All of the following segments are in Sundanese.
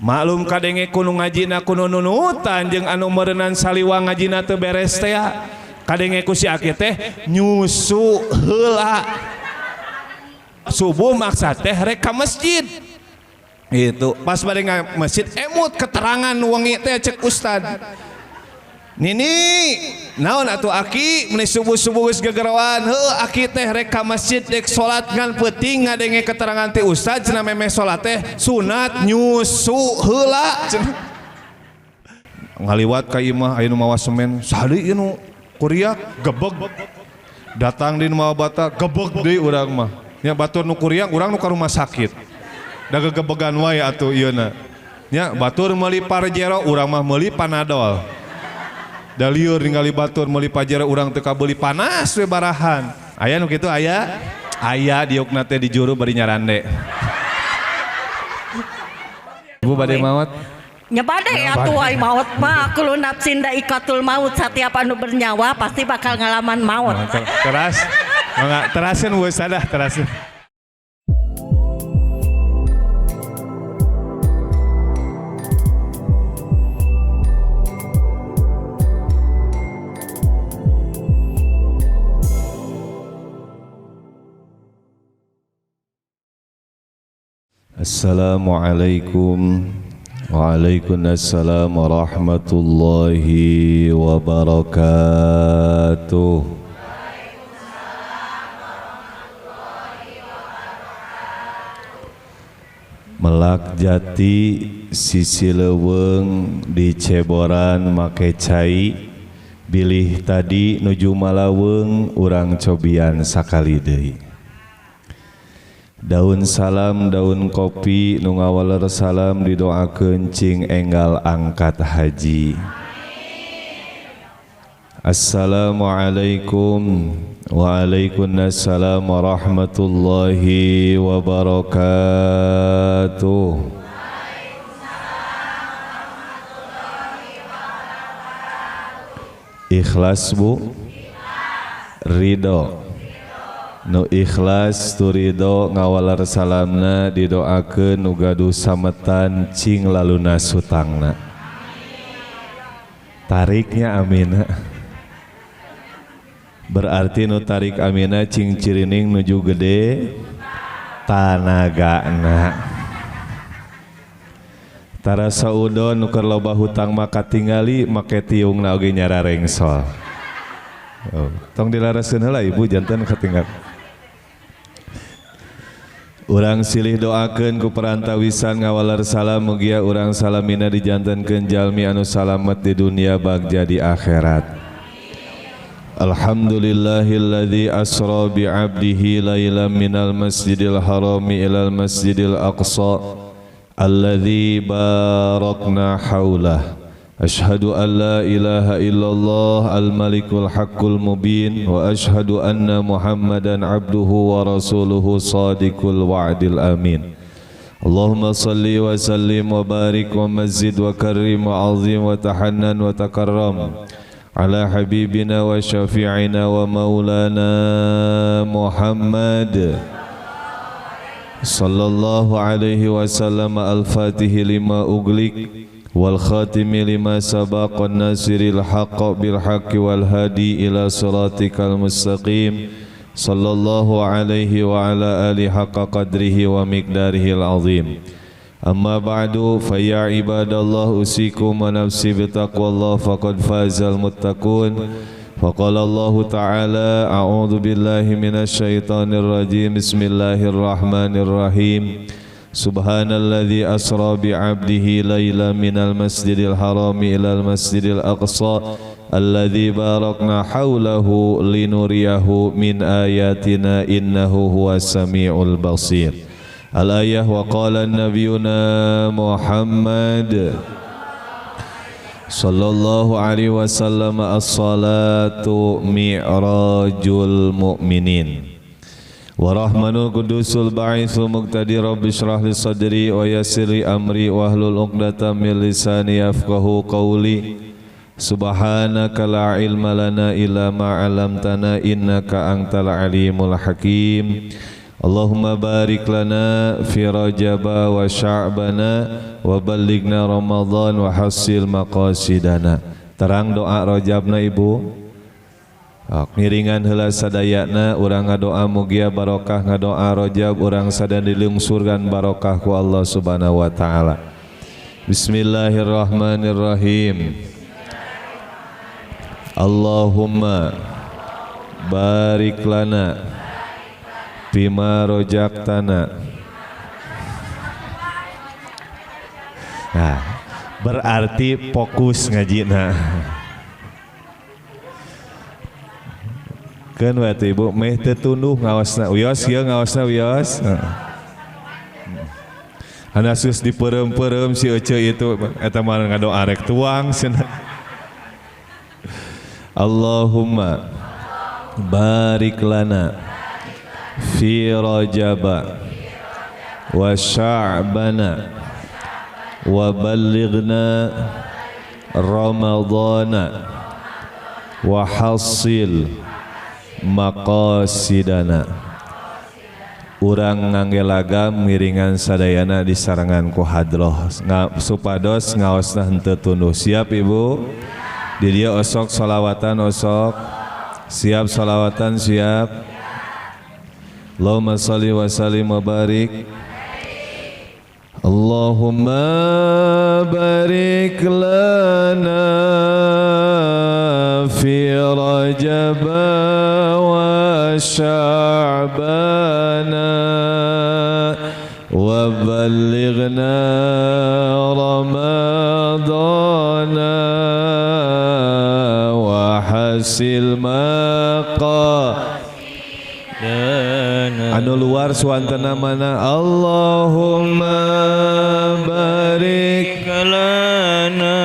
Maklum kadenge kuno ngajina kuno nunutan jeung anu meureunan saliwang ngajina teu beres teh ya. Kadenge ku si aki teh nyusu heula. Subuh maksa teh rek ka masjid. Itu pas bade ka masjid emut keterangan wengi teh cek ustad. Nini naon atuh aki meni subuh-subuh geus gegeroan heuh aki teh rek ka masjid rek salat ngan peuting ngadenge keterangan ti ustad cenah memeh salat teh sunat nyusu heula cenah. Ngaliwat ka imah aya nu mawa semen sahali ieu nu kuriak gebeg datang di nu mawa bata gebeg deui urang mah nya batur nu kuriak urang nu ka rumah sakit da gegebegan wae atuh ieuna nya batur meuli Pajero urang mah meuli Panadol. Da lieur ningali batur meuli Pajero urang teu kabeuli panas we barahan. Aya nu kitu aya? Aya diukna teh di juru bari nyarande. Ibu bade maot? Nya bade atuh ai maot mah kullu nafsin daikatul maut, setiap anu bernyawa pasti bakal ngalaman maut. Teras. Mangga terasin we sadah terasin. Assalamualaikum. Waalaikumsalam warahmatullahi wabarakatuh. Melak jati sisi leuweung di ceboran make cai bilih tadi nuju malaweng urang cobian sakali deui. Daun salam daun kopi nu ngawaler salam didoakeun cing enggal angkat haji. Assalamualaikum. Waalaikumsalam warahmatullahi wabarakatuh. Ikhlas bu, ridho. Nu ikhlas tu ridho ngawaler salamna didoakeun nu gaduh sametan cing lalunas hutangna. Tariknya amina. Berarti nu tarik amina cing cirining nuju gede tanagana. Tara saudon nu keur loba hutang mah katingali make tiungna oge nyararengsol. Oh, tong dilaraskeun heula ibu janten katinggal. Urang silih doakeun ku perantawisan ngawaler salam mugia urang salamina dijantenkeun jalmi anu salamet di dunia bagja di akhirat. Alhamdulillahilladzi asra bi 'abdihi lailan minal masjidil harami ilal masjidil aqsa alladzi barakna haulah. Ashhadu an la ilaha illallah al-malikul haqqul mubin wa ashhadu anna Muhammadan abduhu wa rasuluhu sadiqul wa'dil amin. Allahumma salli wa sallim wa barik wa mazid wa karrim wa azim wa tahannan wa takarram ala habibina wa syafi'ina wa maulana Muhammad sallallahu alaihi wasallam. Al-fatihi lima uglik wal khatimi lima sabaqan nasiril haqq bil haqqi wal hadi ila siratikal mustaqim sallallahu alaihi wa ala alihi haqqa qadrihi wa miqdarihil azim. Amma ba'du, fa ya ibadallah usikum wa nafsi bitaqwallah faqad fazal muttaqun. Faqala Allahu ta'ala a'udzu billahi minasy syaithanir rajim. Bismillahirrahmanirrahim. Subhanalladzi asra bi'abdihi lailan minal masjidil harami ilal masjidil aqsa alladzi barakna haulahu linuriyahu min ayatina innahu huwas samiul basir. Al-ayah. Wa qala nabiyuna Muhammad sallallahu alaihi wasallam as-salatu mi'rajul mu'minin. Wa rahmanul qudusul ba'itsul muqtadir rabbi shrah li sadri wa yassir li amri wahlul 'uqdatam min lisani yafqahu qawli. Subhanaka la ilma lana illa ma 'allamtana innaka antal alimul hakim. Allahumma barik lana fi Rajaba wa Sya'bana wa ballighna Ramadan wa hasil maqasidana. Terang doa Rajabna Ibu. Miringan heula sadayana urang ngadoa mugia barokah ngadoa Rajab urang sadaya dilungsurkan barokah ku Allah Subhanahu wa taala. Bismillahirrahmanirrahim. Allahumma barik lana bima rojaktana. Nah, berarti fokus ngajina. Keun we atuh Ibu meh teu tunduh ngaosna. Wios ieu ngaosna wios. Hanas geus dipeureum-peureum si ece itu eta mah ngadoa rek tuang cenah. Allahumma barik lana fi Rajaba wa Sya'bana wa ballighna Ramadana wa hasil maqasidana. Urang ngangge lagam miringan sadayana disarengan ku hadroh supados ngaosna henteu tunduh. Siap Ibu? Di dieu osok solawatan osok. Siap solawatan siap. Allahumma sholli wa sallim wa barik. Allahumma barik lana fi Rajab wa Sya'bana wa ballighna Ramadana wa hasil maqa. Anu luar suantana mana? Allahumma barik lana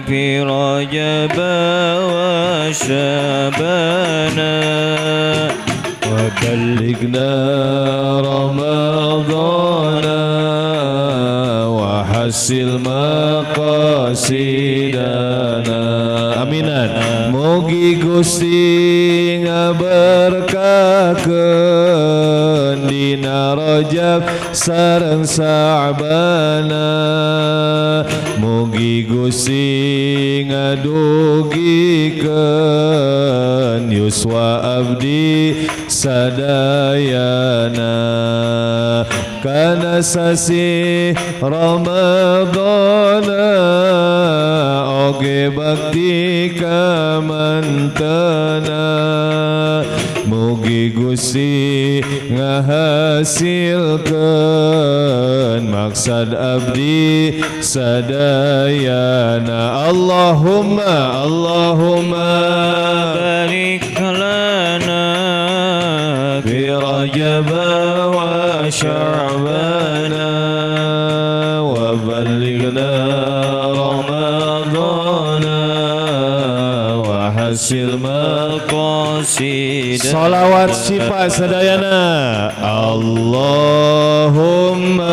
fi Rajab wa Sya'bana wa ballighna Ramadana wa hasil maqasidana. Aminan. Mugi Gusti ngaberkakeun dina Rajab sareng Sya'bana. Mugi Gusti ngadugikeun yuswa abdi sadayana kana sasi Ramadana oge bakti kamantana. Mugi Gusti ngahasilkeun maksad abdi sadayana. Allahumma Allahumma barik lana fi Rajab wa Sya'bana wa ballighna Ramadana wa hasil maqasidana. Salawat sifat sadayana. Allahumma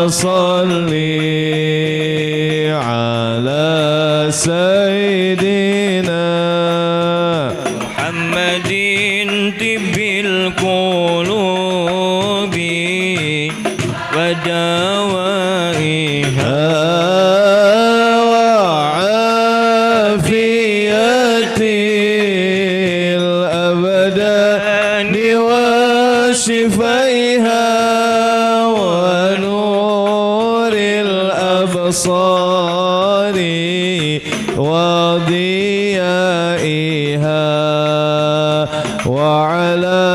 salli ala sayyidina Muhammadin tibbil qulubi wa dawaiha wa afiyatil abdani wa shifaiha wa nuril absari wa diyaiha wa ala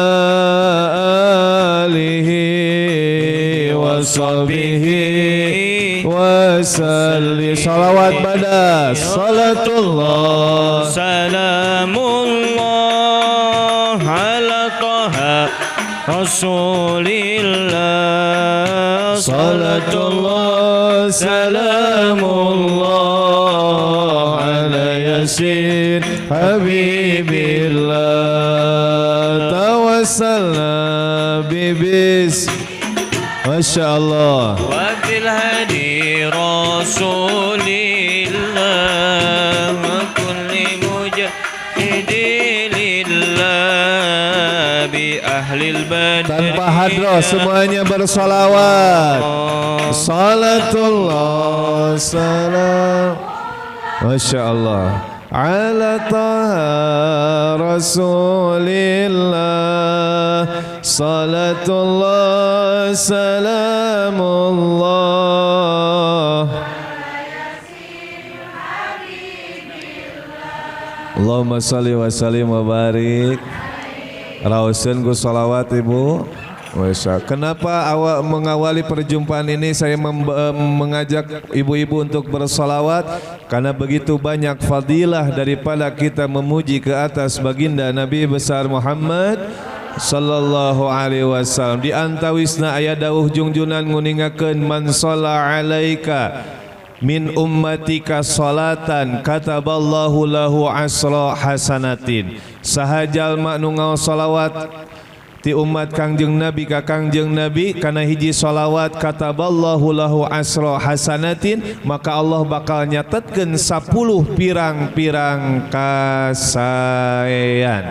alihi wa sahbihi wa salli. Salawat pada salatullah salamullah ala Taha Rasulillah. Salatullah salamullah ala Yasin Habibillah. Tawassalna bibis Masya Allah wa bil hadi Rasulillah wa kulli mujahidin lillah bi ahlil badri. Bapak Hadro semuanya bersolawat. Salatullah salam. Masya Allah. Ala taha Rasulillah. Salatullah salamullah. Allahumma salli wa sallim wa barik. Raoseun ku salawat Ibu. Masya. Kenapa awal mengawali perjumpaan ini saya mengajak ibu-ibu untuk bersalawat? Karena begitu banyak fadilah daripada kita memuji ke atas baginda Nabi besar Muhammad sallallahu alaihi wasallam. Di antawisna aya dawuh jungjunan nguningakeun man shalla alaika min ummatika salatan kataballahu lahu asra hasanatin. Saha jalma nu ngaos salawat ti umat Kangjeng Nabi ka Kangjeng Nabi kana hiji salawat kataballahu lahu asra hasanatin, maka Allah bakal nyatetkeun 10 pirang-pirang kasaean.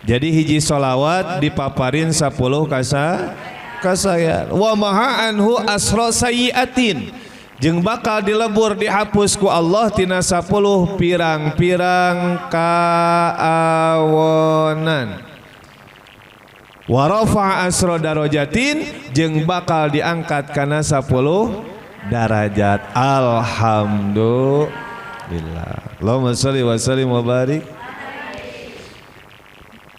Jadi hiji salawat dipaparin 10 kasaean. Wa maha anhu asra sayyiatin, jeung bakal dilebur dihapus ku Allah tina 10 pirang-pirang kaawonan. Wa rafa'a asra darajatin, jeung bakal diangkat kana 10 darajat. Alhamdulillah. Allahumma sholli wa sallim wa barik.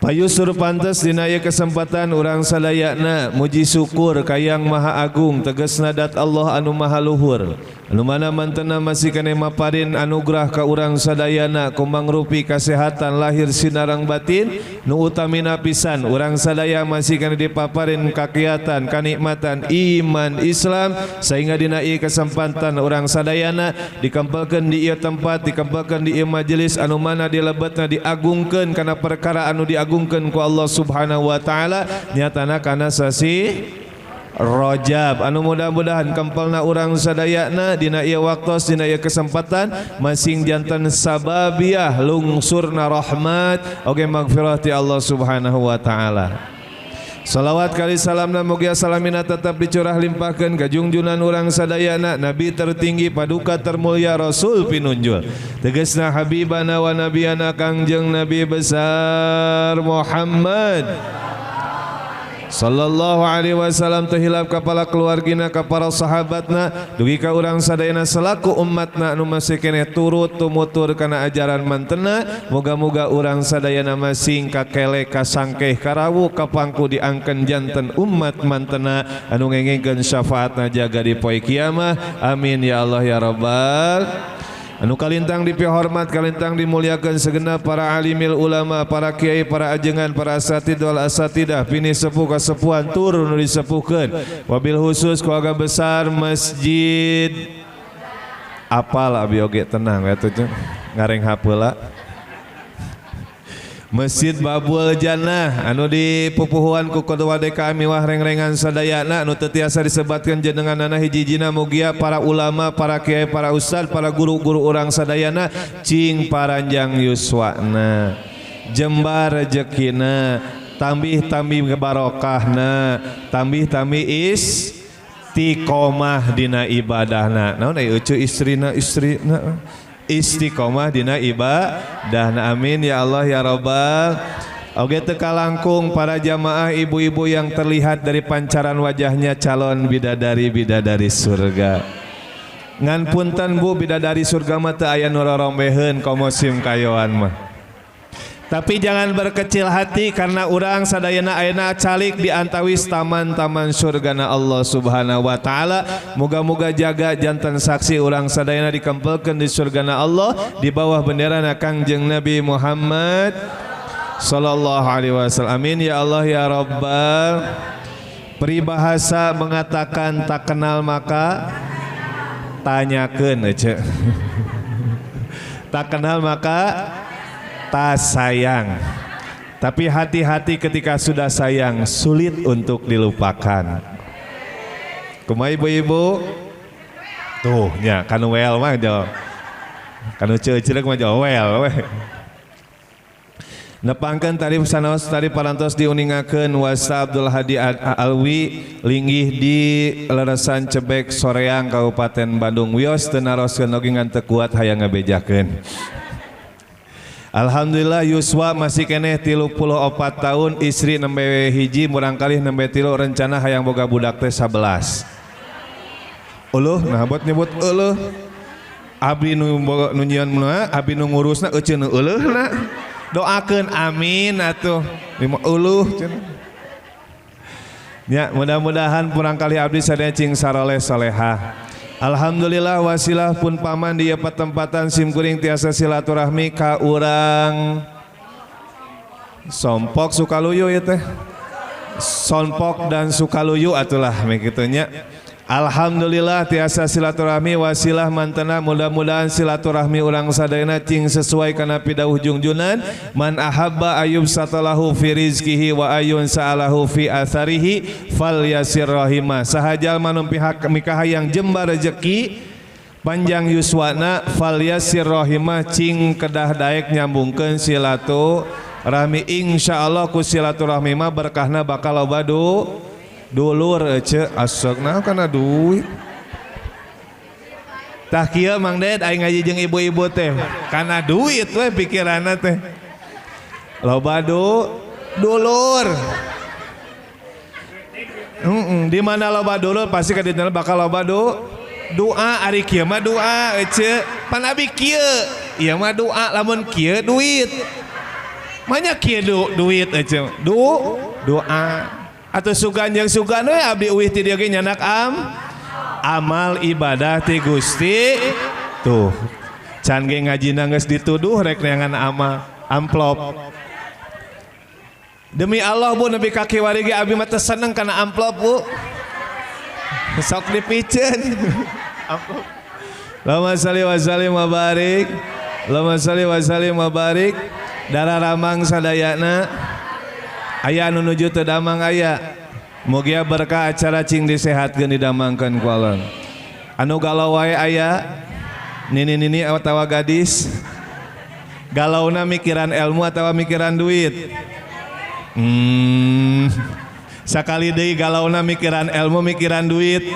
Payusur pantes dina ieu kesempatan urang sadayana muji syukur ka Yang Maha Agung tegasna dat Allah anu Maha Luhur anu mana mantena masih keneh maparin anugerah ka urang sadayana kumangrupi kasehatan lahir sinarang batin nu utamina pisan urang sadaya masih keneh dipaparin kakiatan kanikmatan iman Islam sehingga dina ieu kesempatan urang sadayana dikempelkeun di ieu tempat dikempelkeun di ieu majelis anu mana dilebetna diagungkeun kana perkara anu diagungkeun ku Allah Subhanahu wa taala nyatana kana sasi Rajab anu mudah-mudahan kempelna urang sadayana dina ieu waktos dina ieu kesempatan masing janten sababiah lungsurna rahmat oge magfirah ti Allah Subhanahu wa taala. Salawat kali salamna mugia salamina tetap dicurah limpahkeun ka jungjunan urang sadayana nabi tertinggi paduka termulia rasul pinunjul tegasna habibana wa nabiyana Kangjeng Nabi besar Muhammad sallallahu alaihi wasallam terhilap kepala keluargina ka para sahabatna dugi ka urang sadayana selaku umatna anu masih keneh turut tumutur kana ajaran mantena moga-moga urang sadayana masing kakele kasangkeh karawu kapangku diangkeun janten umat mantena anu ngengengkeun syafaatna jaga di poe kiamah. Amin ya Allah ya rabbal. Anu kalintang dipihormat, kalintang dimuliakan segenap para alimil ulama, para kiai, para ajengan, para asatid wal asatidah, pini sepuh kasepuhan turun nu disepuhkeun. Wabil khusus keluarga besar masjid apal abi oge tenang we atuh ngareng hapeula. Masjid Babul Jannah anu dipupuhuan ku Ketua DKM miwah rengrengan sadayana anu teu tiasa disebatkeun jenenganana hiji-hijina mugia para ulama, para kiai, para ustad, para guru-guru urang sadayana cing paranjang yuswana, jembar rejekina, tambih-tambih barokahna, tambih-tambih istiqomah dina ibadahna. Naon euy euceu istrina istrina istiqomah dina ibadahna. Amin ya Allah ya rabbal. Oge teu kalangkung para jamaah ibu-ibu yang terlihat dari pancaran wajahnya calon bidadari-bidadari surga. Ngan punten Bu, bidadari surga mah teu aya nu rorombeheun komo sim kayoan mah. Tapi jangan berkecil hati karena urang sadayana ayeuna calik di antawis taman-taman surgana Allah Subhanahu wa taala. Moga-moga jaga jantan saksi urang sadayana dikempelkeun di surgana Allah di bawah benderana Kangjeng Nabi Muhammad sallallahu alaihi wasallam. Amin ya Allah ya rabbal. Peribahasa mengatakan tak kenal maka tanyakeun ece. Tak kenal maka tak sayang. Tapi hati-hati ketika sudah sayang sulit untuk dilupakan. Kumaha ibu-ibu? Tuh nya kanu wel mah jauh. Kanu ceuceurek mah jauh wel we. Nepangkeun tadi sanaos tadi parantos diuningakeun wasa Abdul Hadi Alwi linggih di Leresan Cebek Soreang Kabupaten Bandung. Wios teu naroskeun oge ngan teu kuat hayang ngabejakeun. Alhamdulillah yuswa masih keneh 34 tahun, istri nembe hiji murangkalih nembe 3, rencana hayang boga budak teh 11. Euleuh nah buat nyebut euleuh. Abdi nu nyieun mah abdi nu ngurusna euceun nu euleuhna. Doakeun amin atuh. Lima euleuh cenah. Ya, mudah-mudahan murangkalih abdi sadaya cing saroleh solehah. Alhamdulillah wasilah pun paman di patempatan simkuring tiasa silaturahmi ka urang Sompok Sukaluyu ya teh. Sompok dan Sukaluyu atulah kitu nya. Alhamdulillah tiasa silaturahmi wasilah mantena, mudah-mudahan silaturahmi urang sadayana cing sesuai kana pidauh jungjunan. Man ahabba ayub satalahu fi rizkihi wa ayun sa'alahu fi atharihi fal yasir rahimah. Saha jalma nu pihak mikahayang jembar rezeki panjang yuswana fal yasir rahimah, cing kedah daek nyambungkeun silaturahmi. Insyaallah ku silaturahmi mah berkahna bakal loba dulur ece asokna kana duit. Tah kieu Mang Ded aing ngaji jeung ibu-ibu teh kana duit we pikiranna teh. Loba dulur. Di mana loba dulur pasti ka ditu bakal loba doa. Ari kieu mah doa ece pan abi kieu ieu mah doa, lamun kieu duit. Manya kieu duit ece doa. Atau sugan jeung sugan we abdi uih ti dieu ge nyanak amal ibadah ti Gusti tuh. Can ge ngajina geus dituduh rek neangan amal amplop. Demi Allah Bu, nepi ka kiwari ge abdi mah teu seneng kana amplop Bu. Sok dipiceun amplop. Allahumma shalli wa sallim wa barik. Allahumma shalli wa sallim wa barik. Darah ramang sadayana. Aya anu nuju teu damang aya. Mugia berkah acara cing disehatkeun didamangkeun ku Allah. Anu galau wae aya. Nini-nini atawa gadis. Galauna mikiran ilmu atawa mikiran duit. Sakali deui galauna mikiran ilmu mikiran duit.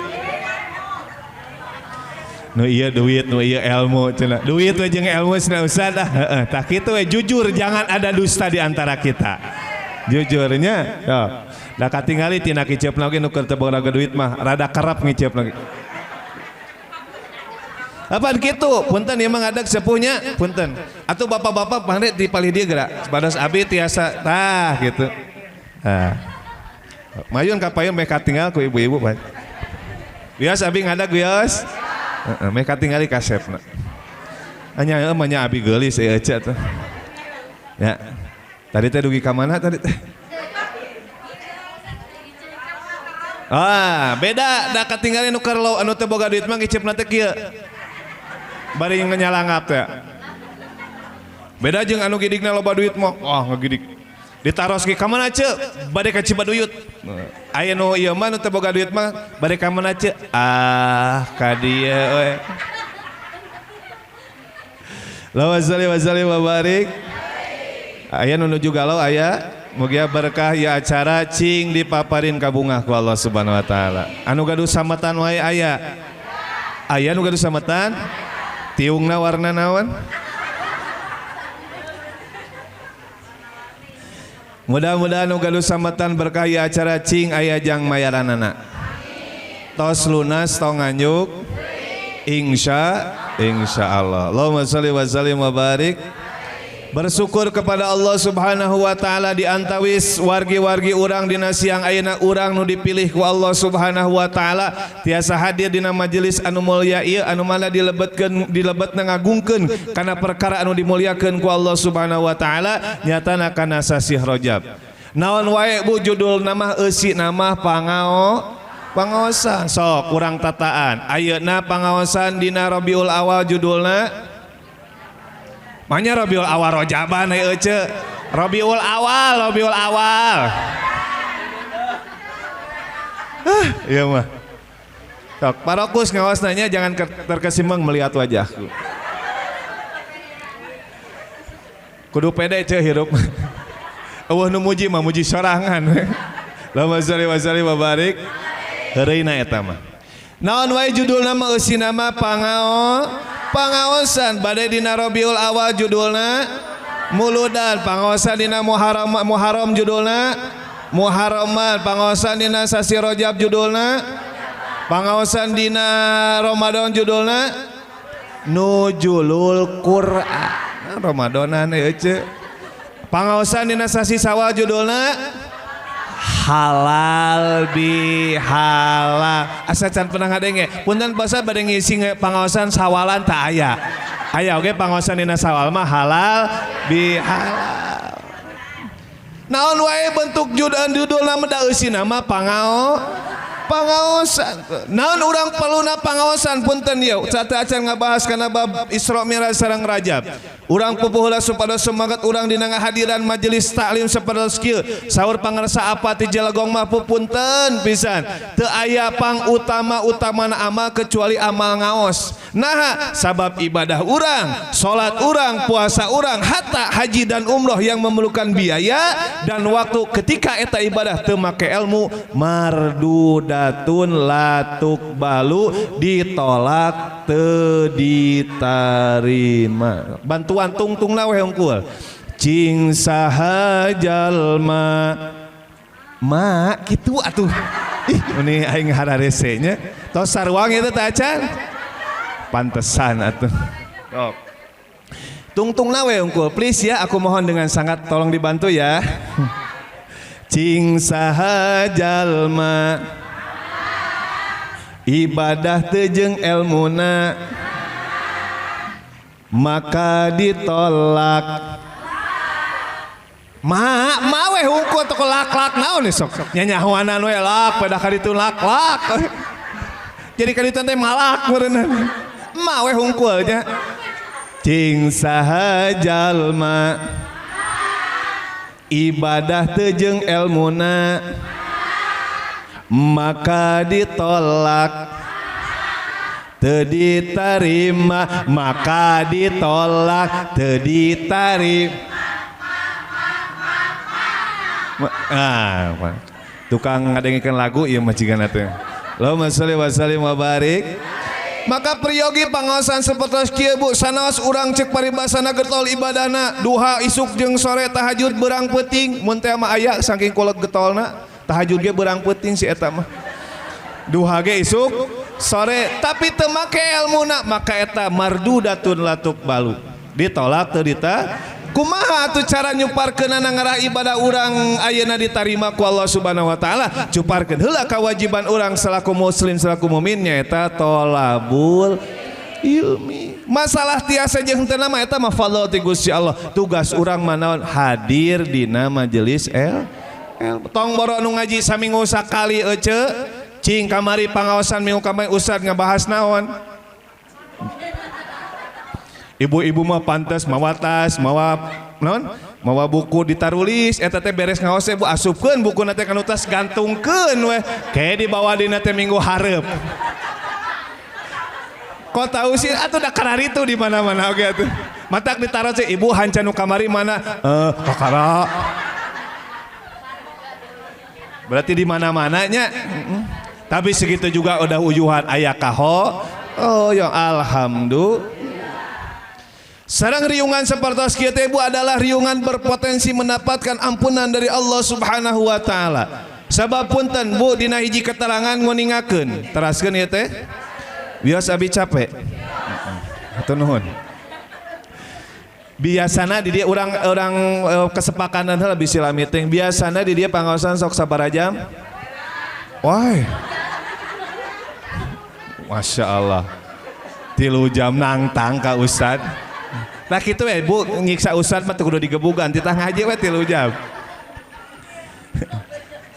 Nu ieu duit, nu ieu ilmu cenah. Duit we jeung ilmu cenah Ustaz ah. Heeh, tah kitu we jujur, jangan ada dusta di antara kita. Jujurnya, ya. Da katingali tina kiceupna oge nu keur teu boga duit mah rada kerap ngiceupna ge. Apaan kitu? Punten ieu mah ngadag sepuhnya, punten. Atuh bapak-bapak pangde di palih dieu geura. Badas abi tiasa tah gitu. Tah. Mayun ka payun meh katingal ku ibu-ibu, Pak. Bias abi ngadag bias. Heeh, meh katingali kasepna. Anya heueuh mah nya abi geulis ieu ece atuh. Ya. Tadi teh dugi ka mana tadi teh? Ah, beda da katinggalin nu keur anu teu boga duit mah ngiceupna teh kieu. Bari nyalangap teh. Beda jeung anu gidikna loba duit mah, wah ngagidik. Ditaros ge ka mana ceu? Bade ka Cibaduyut. Aya nu ieu mah nu teu boga duit mah bade ka mana ceu? Ah, ka dieu we. Allahumma shalli wa sallim wa barik. Aya nu nuju galau aya, mugia berkah ya acara cing dipaparin kabungah ku Allah Subhanahu wa taala. Anu gaduh sametan wae aya. Aya nu gaduh sametan? Tiungna warna naon? Mudah-mudahan nu gaduh sametan berkah ya acara cing aya jang mayaranana. Tos lunas tong nganjuk. Insya Allah. Allahumma shalli wa sallim wa barik. Bersyukur kepada Allah Subhanahu wa taala di antawis wargi-wargi urang dina siang ayeuna urang nu dipilih ku Allah Subhanahu wa taala tiasa hadir dina majelis anu mulia ieu anu mana dilebetkeun dilebetna ngagungkeun kana perkara anu dimuliakeun ku Allah Subhanahu wa taala nyatana kana sasih Rajab. Naon wae Bu judul nama eusi nama pangaosan sok kurang tataan. Ayeuna pangaosan dina Rabiul Awal judulna Manya Rabiul Awal Rojaban ai ece. Rabiul Awal, Rabiul Awal. Ah, iya mah. Sok parokus ngawas nanya jangan terkesimpang melihat wajahku. Kudu pede ce hirup. Eueuh nu muji mah muji sorangan. Allahumma sholli wa sallim wa barik. Heureuyna eta mah. Naon wae judulna mah eusina mah pangaosan. Bade dina Rabiul Awal judulna Muludan, pangaosan dina Muharram judulna Muharraman, pangaosan dina sasi Rajab judulna, pangaosan dina Ramadan judulna Nujulul Quran. Ramadanan eueuh ce. Pangaosan dina sasi Sawal judulna Halal bihalal. Asa can pernah ngadenge. Punten basa bade ngisi pangaosan sawalan tak aya. Aya oge pangaosan dina Sawal mah halal bihalal. Naon wae bentuk judulna mah da eusina mah pangaosan. Naon urang perluna pangaosan punten ieu. Sateuacan ngabahas kana bab Isra Mi'raj sareng Rajab. Urang pupuh heula supados semangat urang dina ngahadiran majelis taklim sapertos kieu. Saur pangarsa apa ti Jelegong mah punten pisan. Teu aya pang utama-utamana amal kecuali amal ngaos. Naha sabab ibadah urang, salat urang, puasa urang, hatta haji dan umroh yang memerlukan biaya dan waktu ketika eta ibadah teu make ilmu mardudatun la tuqbalu, ditolak teu ditarima. Bantuan tungtungna we hungkul. Cing saha jalma ma kitu atuh. Ih meni aing hararese nya. Tos saruang eta teh acan. Pantesan atuh. Sok. Tungtungna we hungkul. Please ya, aku mohon dengan sangat tolong dibantu ya. Cing saha jalma ibadah teu jeung elmuna maka ditolak. Ma we hungkul toko lak-lak naon sok nyanyahoanan we lak pada kaditu lak-lak. Jadi kaditu teh malak meureunna. Ma we hungkul nya. Cing saha jalma ibadah teu jeung elmuna maka ditolak teu ditarima, maka ditolak teu ditarima. Ah, tukang ngadengikeun lagu ieu mah cigana teh. Allahumma sholli wa sallim wa barik. Maka priyogi pangaosan sapertos kieu Bu, sanaos urang cek paribasana getol ibadahna, duha isuk jeung sore tahajud beurang peuting, mun teh mah aya saking kolot getolna, tahajud ge beurang peuting si eta mah. Duha ge isuk sore tapi teu make elmuna maka eta mardudatun la tuqbalu. Ditolak teu dita. Kumaha atuh cara nyuparkeunana ngarah ibadah urang ayeuna ditarima ku Allah Subhanahu wa taala? Cuparkeun heula kewajiban urang selaku muslim selaku mukmin nyaeta tolabul ilmi. Masalah tiasa jeung henteu mah eta mah fadl ti Gusti Allah. Tugas urang mah naon? Hadir dina majelis el. Tong boro nu ngaji saminggu sakali ece. Cing kamari pangaosan minggu kamari ustad ngabahas naon? Ibu-ibu mah pantes mawa tas, mawa naon? Mawa buku ditarulis eta teh beres ngaos teh Bu asupkeun bukuna teh kana tas gantungkeun we. Ke dibawa dina teh minggu hareup. Kok tahu sih atuh da kararitu di mana-mana oge atuh. Matak ditaros teh ibu hanca nu kamari mana? Kakara. Berarti di mana-mananya. Tapi segitu juga udah ujuhan aya kaho. Oh ya alhamdulillah. Sarang riungan seperti kieu teh Bu adalah riungan berpotensi mendapatkan ampunan dari Allah Subhanahu wa taala. Sabab punten Bu dina hiji keterangan nguningakeun. Teraskeun ieu teh. Wios abi capek. Hatur nuhun. Biasana di dia urang-urang kesepakatan heula bisi meeting. Biasana di dia pangaosan sok sabaraha jam? Wah. Masya Allah. 3 jam nangtang ka ustad. Nah kitu we Bu nyiksa ustad mah teu kudu digebugan titah ngaji we 3 jam.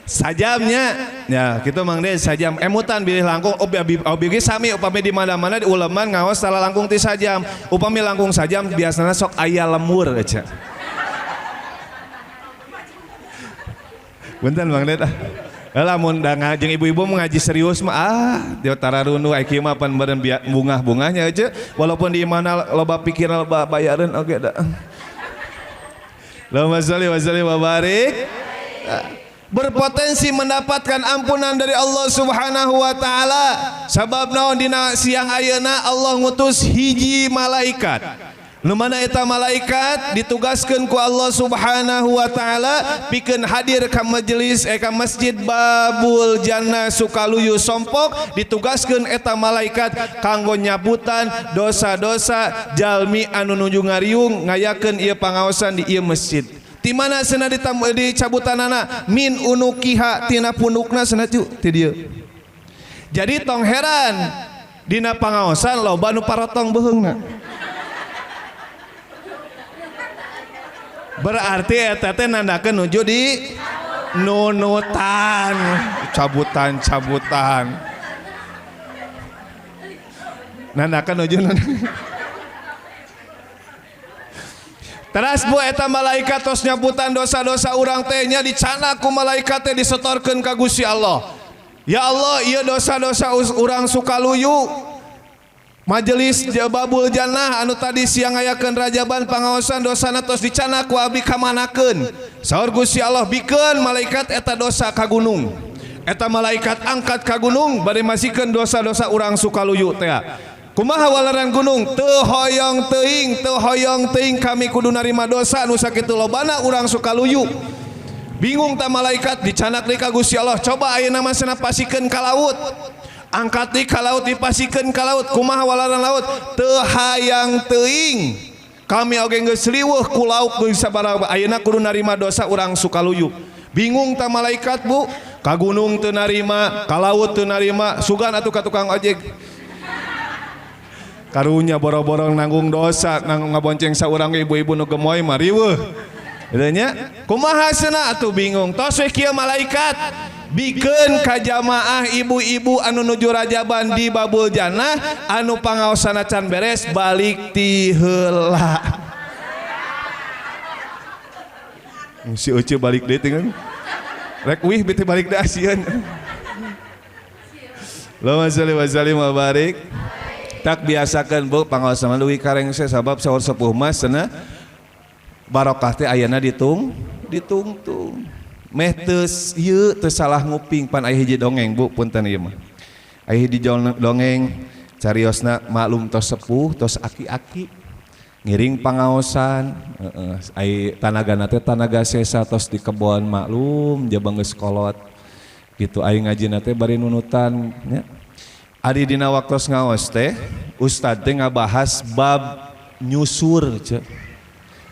Sajamnya ya kitu Mang De sajam emutan bilih langkung obi ge sami upami di mana-mana di uleman ngaos salah langkung ti sajam. Upami langkung sajam biasana sok aya lemur aja. Punten Mang De. Lamun da jeung ibu-ibu ngaji serius mah ah dia tararunduh ai kieu mah pan beureun bungah-bungahnya aja walaupun di mana loba pikiran loba bayareun oge da. Allahumma sholli wa sallim wa barik. Berpotensi mendapatkan ampunan dari Allah Subhanahu wa taala. Sabab naon dina siang ayeuna Allah ngutus hiji malaikat. Nu mana eta malaikat ditugaskeun ku Allah Subhanahu wa taala pikeun hadir ka majelis ka masjid Babul Jannah Sukaluyu Sompok, ditugaskeun eta malaikat kanggo nyabutan dosa-dosa jalmi anu nuju ngariung ngayakeun ieu pangaosan di ieu masjid. Ti mana cenah dicabutanana min unukiha tina pundukna cenah cu ti dieu. Jadi tong heran dina pangaosan loba nu parotong beuheungna. Berarti eta teh nandakeun nuju di nunutan, cabutan-cabutan. Nandakeun nuju Teras bu eta malaikat tos nyabutan dosa-dosa urang teh nya dicanak ku malaikat teh disetorkeun ka Gusti Allah. Ya Allah, ieu dosa-dosa urang Sukaluyu. Majelis Babul Jannah anu tadi siang ngayakeun rajaban pangaosan dosana tos dicanak ku abdi kamanakeun. Saur Gusti Allah bikeun malaikat eta dosa ka gunung. Eta malaikat angkat ka gunung bade masikeun dosa-dosa urang Sukaluyu teh. Kumaha walaran gunung? Teu hoyong teuing, teu hoyong teuing kami kudu narima dosa anu sakitu lobana urang Sukaluyu. Bingung ta malaikat dicanak deui ka Gusti Allah. Coba ayeuna mah cenah pasikeun ka laut. Angkat di ka laut dipasikeun ka laut. Kumaha walaran laut? Teu hayang teuing. Kami oge geus liweuh ku lauk geus sabaraha ayeuna kudu narima dosa urang Sukaluyu. Bingung ta malaikat bu? Ka gunung teu narima, ka laut teu narima, sugan atuh ka tukang ojek. Karunya boro-boro nanggung dosa, nanggung ngabonceng saurang ibu-ibu nu gemoy mah riweuh. Kitu nya? Kumaha cenah atuh bingung. Tos we kieu malaikat bikeun ka jamaah ibu-ibu anu nuju rajaban di Babul Jannah anu pangaosana can beres balik ti heula. Si Uce balik deui teh kan. Rek wih bete balik deui asieun. Allahumma sholli wa sallim wa barik. Tak biasakeun bu pangaosan leuwih karengse sabab saur sepuh mah cenah barokah teh ayana ditungtung. Meh teu ieu teu salah nguping pan aya hiji dongeng bu punten ieu mah. Aya hiji dongeng cariosna maklum tos sepuh tos aki-aki ngiring pangaosan heeh ai tanagana teh tanaga sesa tos di kebon maklum jabang geus kolot gitu ai ngajina teh bari nunutan nya. Ari dina waktos ngaos teh ustad teh ngabahas bab nyusur ce.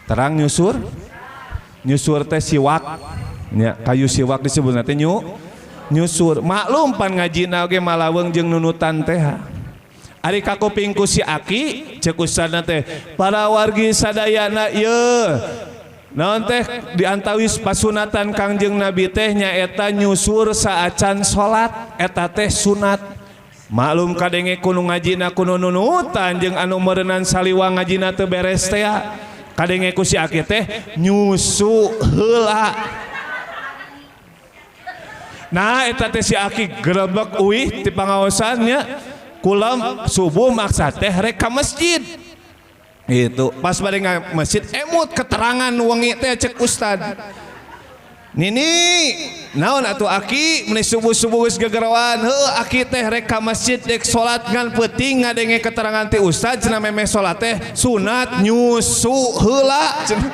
Terang nyusur? Nyusur teh siwak. Nya kayu siwak disebutna teh nyusur. Maklum pan ngajina oge malaweung jeung nunutan teh. Ari kakuping ku si aki ceuk ustadna teh para wargi sadayana ieu naon teh diantawis pasunatan Kangjeng Nabi teh nyaeta nyusur saacan salat eta teh sunat. Maklum kadenge kuno ngajina kuno nunutan jeung anu meureunnan saliwang ngajina teu beres teh. Kadenge ku si aki teh nyusu heula. Nah eta teh si aki grebek uih ti pangaosan nya kulam subuh maksa teh rek ka masjid. Itu pas bade ka masjid emut keterangan wengi teh cek ustad. Nini naon atuh aki meni subuh-subuh geus gegeroan heuh aki teh rek ka masjid rek salat ngan peuting ngadenge keterangan ti ustad cenah memeh salat teh sunat nyusu heula cenah.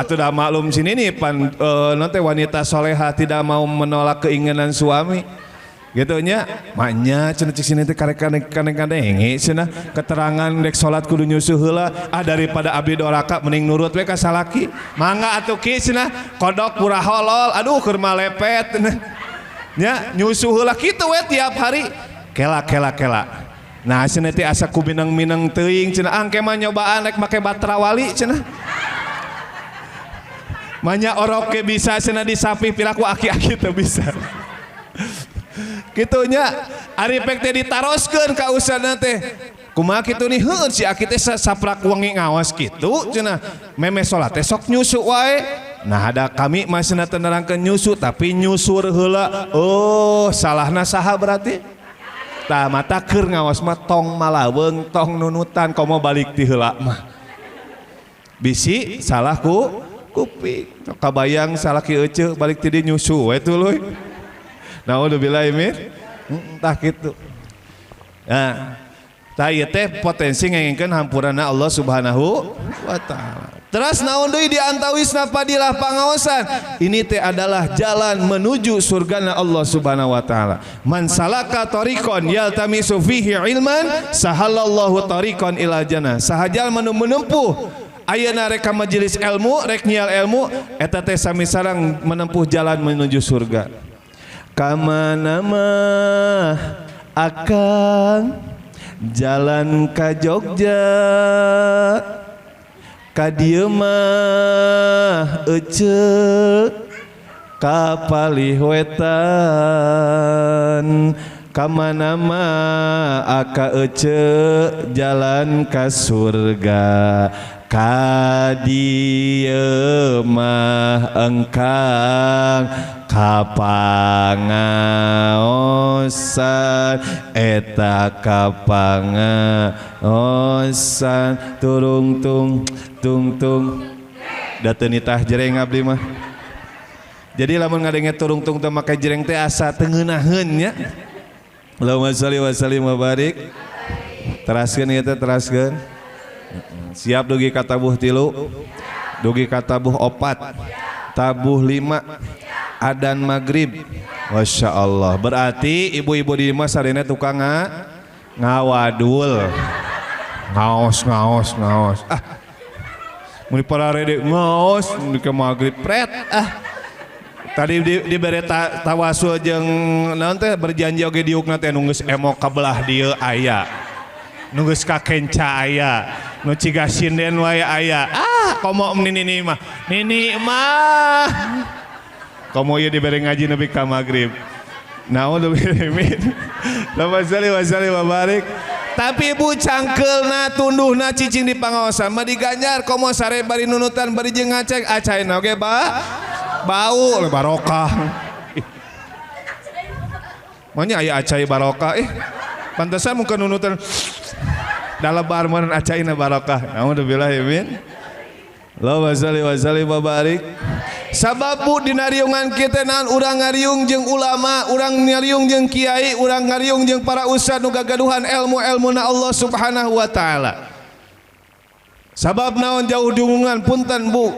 Atuh dah maklum sini nih pan non teh wanita soleha tidak mau menolak keinginan suami. Gitu nya maknya cenah cik sini teh karek-karek cenah keterangan rek salat kudu nyusu heula ah daripada abdi doraka mending nurut we ka salaki mangga atuh ki cenah kodok pura holol aduh keur malepet nya nyusu heula kitu we tiap hari kela kela kela. Nah cenah teh asa ku mineng-mineng teuing cenah angke mah nyobaan rek make batra wali cenah manya orok ke bisa cenah disapih piraku aki-aki teu bisa. Kitunya ari pek teh ditaroskeun ka ustadna teh kumaha kitu nih heuh si aki teh saprak wengi ngaos kitu cenah memeh salat teh sok nyusu wae. Nah ada kami masih teu nerangkeun nyusu tapi nyusur heula. Oh salahna saha berarti tah mata keur ngaos mah tong malaweung tong nunutan komo balik ti heula mah. Bisi salah ku kuping. Kabayang salah ki eceu balik ti dieu nyusu we tuluy. Naudzubillah min. Tah kitu. Nah, tah ieu teh potensi ngengengkeun hampurana Allah Subhanahu wa taala. Teras naon deui di antawisna fadilah pangaosan. Ini teh adalah jalan menuju surgana Allah Subhanahu wa taala. Man salaka tariqan yaltamisu fihi ilman sahalallahu tariqan ila jannah. Saha jalma nu menempuh ayeuna rek ka majelis ilmu, rek nyial ilmu, eta teh sami sareng menempuh jalan menuju surga. Kamana mah akang jalan ka Jogja, ka dieu mah eceu ka palih wetan, kamana mah aka eceu jalan ka surga, ka dieu mah engkang ka pangaosan, eta ka pangaosan turung tung tung tung da teu nitah jereng abdi mah. Jadi lamun ngadenge turung tung teh make jereng teh asa teu ngeunaheun nya. Allahumma sholli wa sallim wa barik. Teraskeun ieu teh, teraskeun. Siap dugi ka tabuh 3, dugi ka tabuh 4, tabuh 5, adan maghrib. Masya Allah. Berarti ibu-ibu di imah sarena tukang ngawadul. Ngaos, ngaos, ngaos. Ah. Mun pararede ngaos mun ke maghrib pret ah. Tadi dibere tawasul jeung naon teh berjanji oge diukna teh nu geus emok ka belah dieu aya. Nu geus ka kenca aya, nu ciga sinden wae aya. Ah, komo nini mah. Nini mah. Komo ieu dibere ngaji nepi ka magrib. Naudzubillah min. Allahumma sholli wa sallim wa barik. Tapi ibu cangkeulna tunduhna cicing di pangaosan mah diganjar komo sare bari nunutan bari jeung ngacek acaina oge ba bau barokah. Manya aya acai barokah pantesan mun nunutan dalebar mun acaina barokah. Naudzubillah min. Allahumma sholli wa sallim wa barik. Sabab bu dina riungan kita naon urang ngariung jeung ulama, urang ngariung jeung kiai, urang ngariung jeung para ustad nu gagaduhan ilmu-ilmuna Allah Subhanahu wa taala. Sabab naon jauh dungungan punten bu,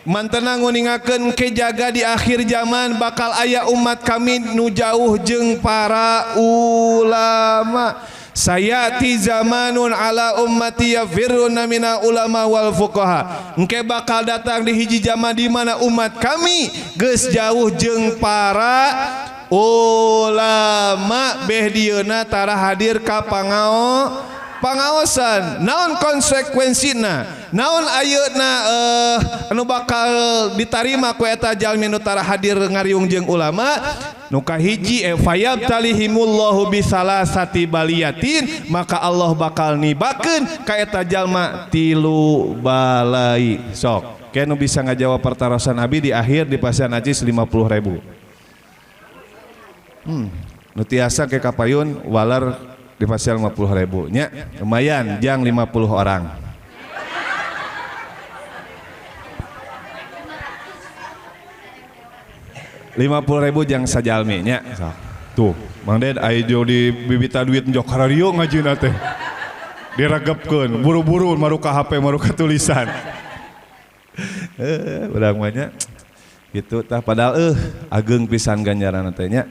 mantena nguningakeun ke jaga di akhir zaman bakal aya umat kami nu jauh jeung para ulama. Sayati zamanun ala ummati yafirruna mina ulama wal fuqaha. Engke bakal datang di hiji zaman di mana umat kami geus jauh jeung para ulama beh dieuna tara hadir ka pangaosan. Naon konsekuensina? Naon ayeuna anu bakal ditarima ku eta jalmi nu tara hadir ngariung jeung ulama? Nu kahiji fayabtalihimullahu bisalasati baliyatin, maka Allah bakal nibakeun ka eta jalma tilu balai. Sok, ke nu bisa ngajawab pertarosan abi di akhir di pasian acis 50.000. Nu tiasa ke kapayun waler di pasian 50.000 nya, lumayan jang 50 orang. 50.000 jang sajalmi nya. Tuh, Mang Ded ayo di bibita duit njok karario ngajina teh. Diregepkeun, buru-buru maruka HP maruka tulisan. Urang mah nya gitu tah padahal ageng pisan ganjaran teh nya.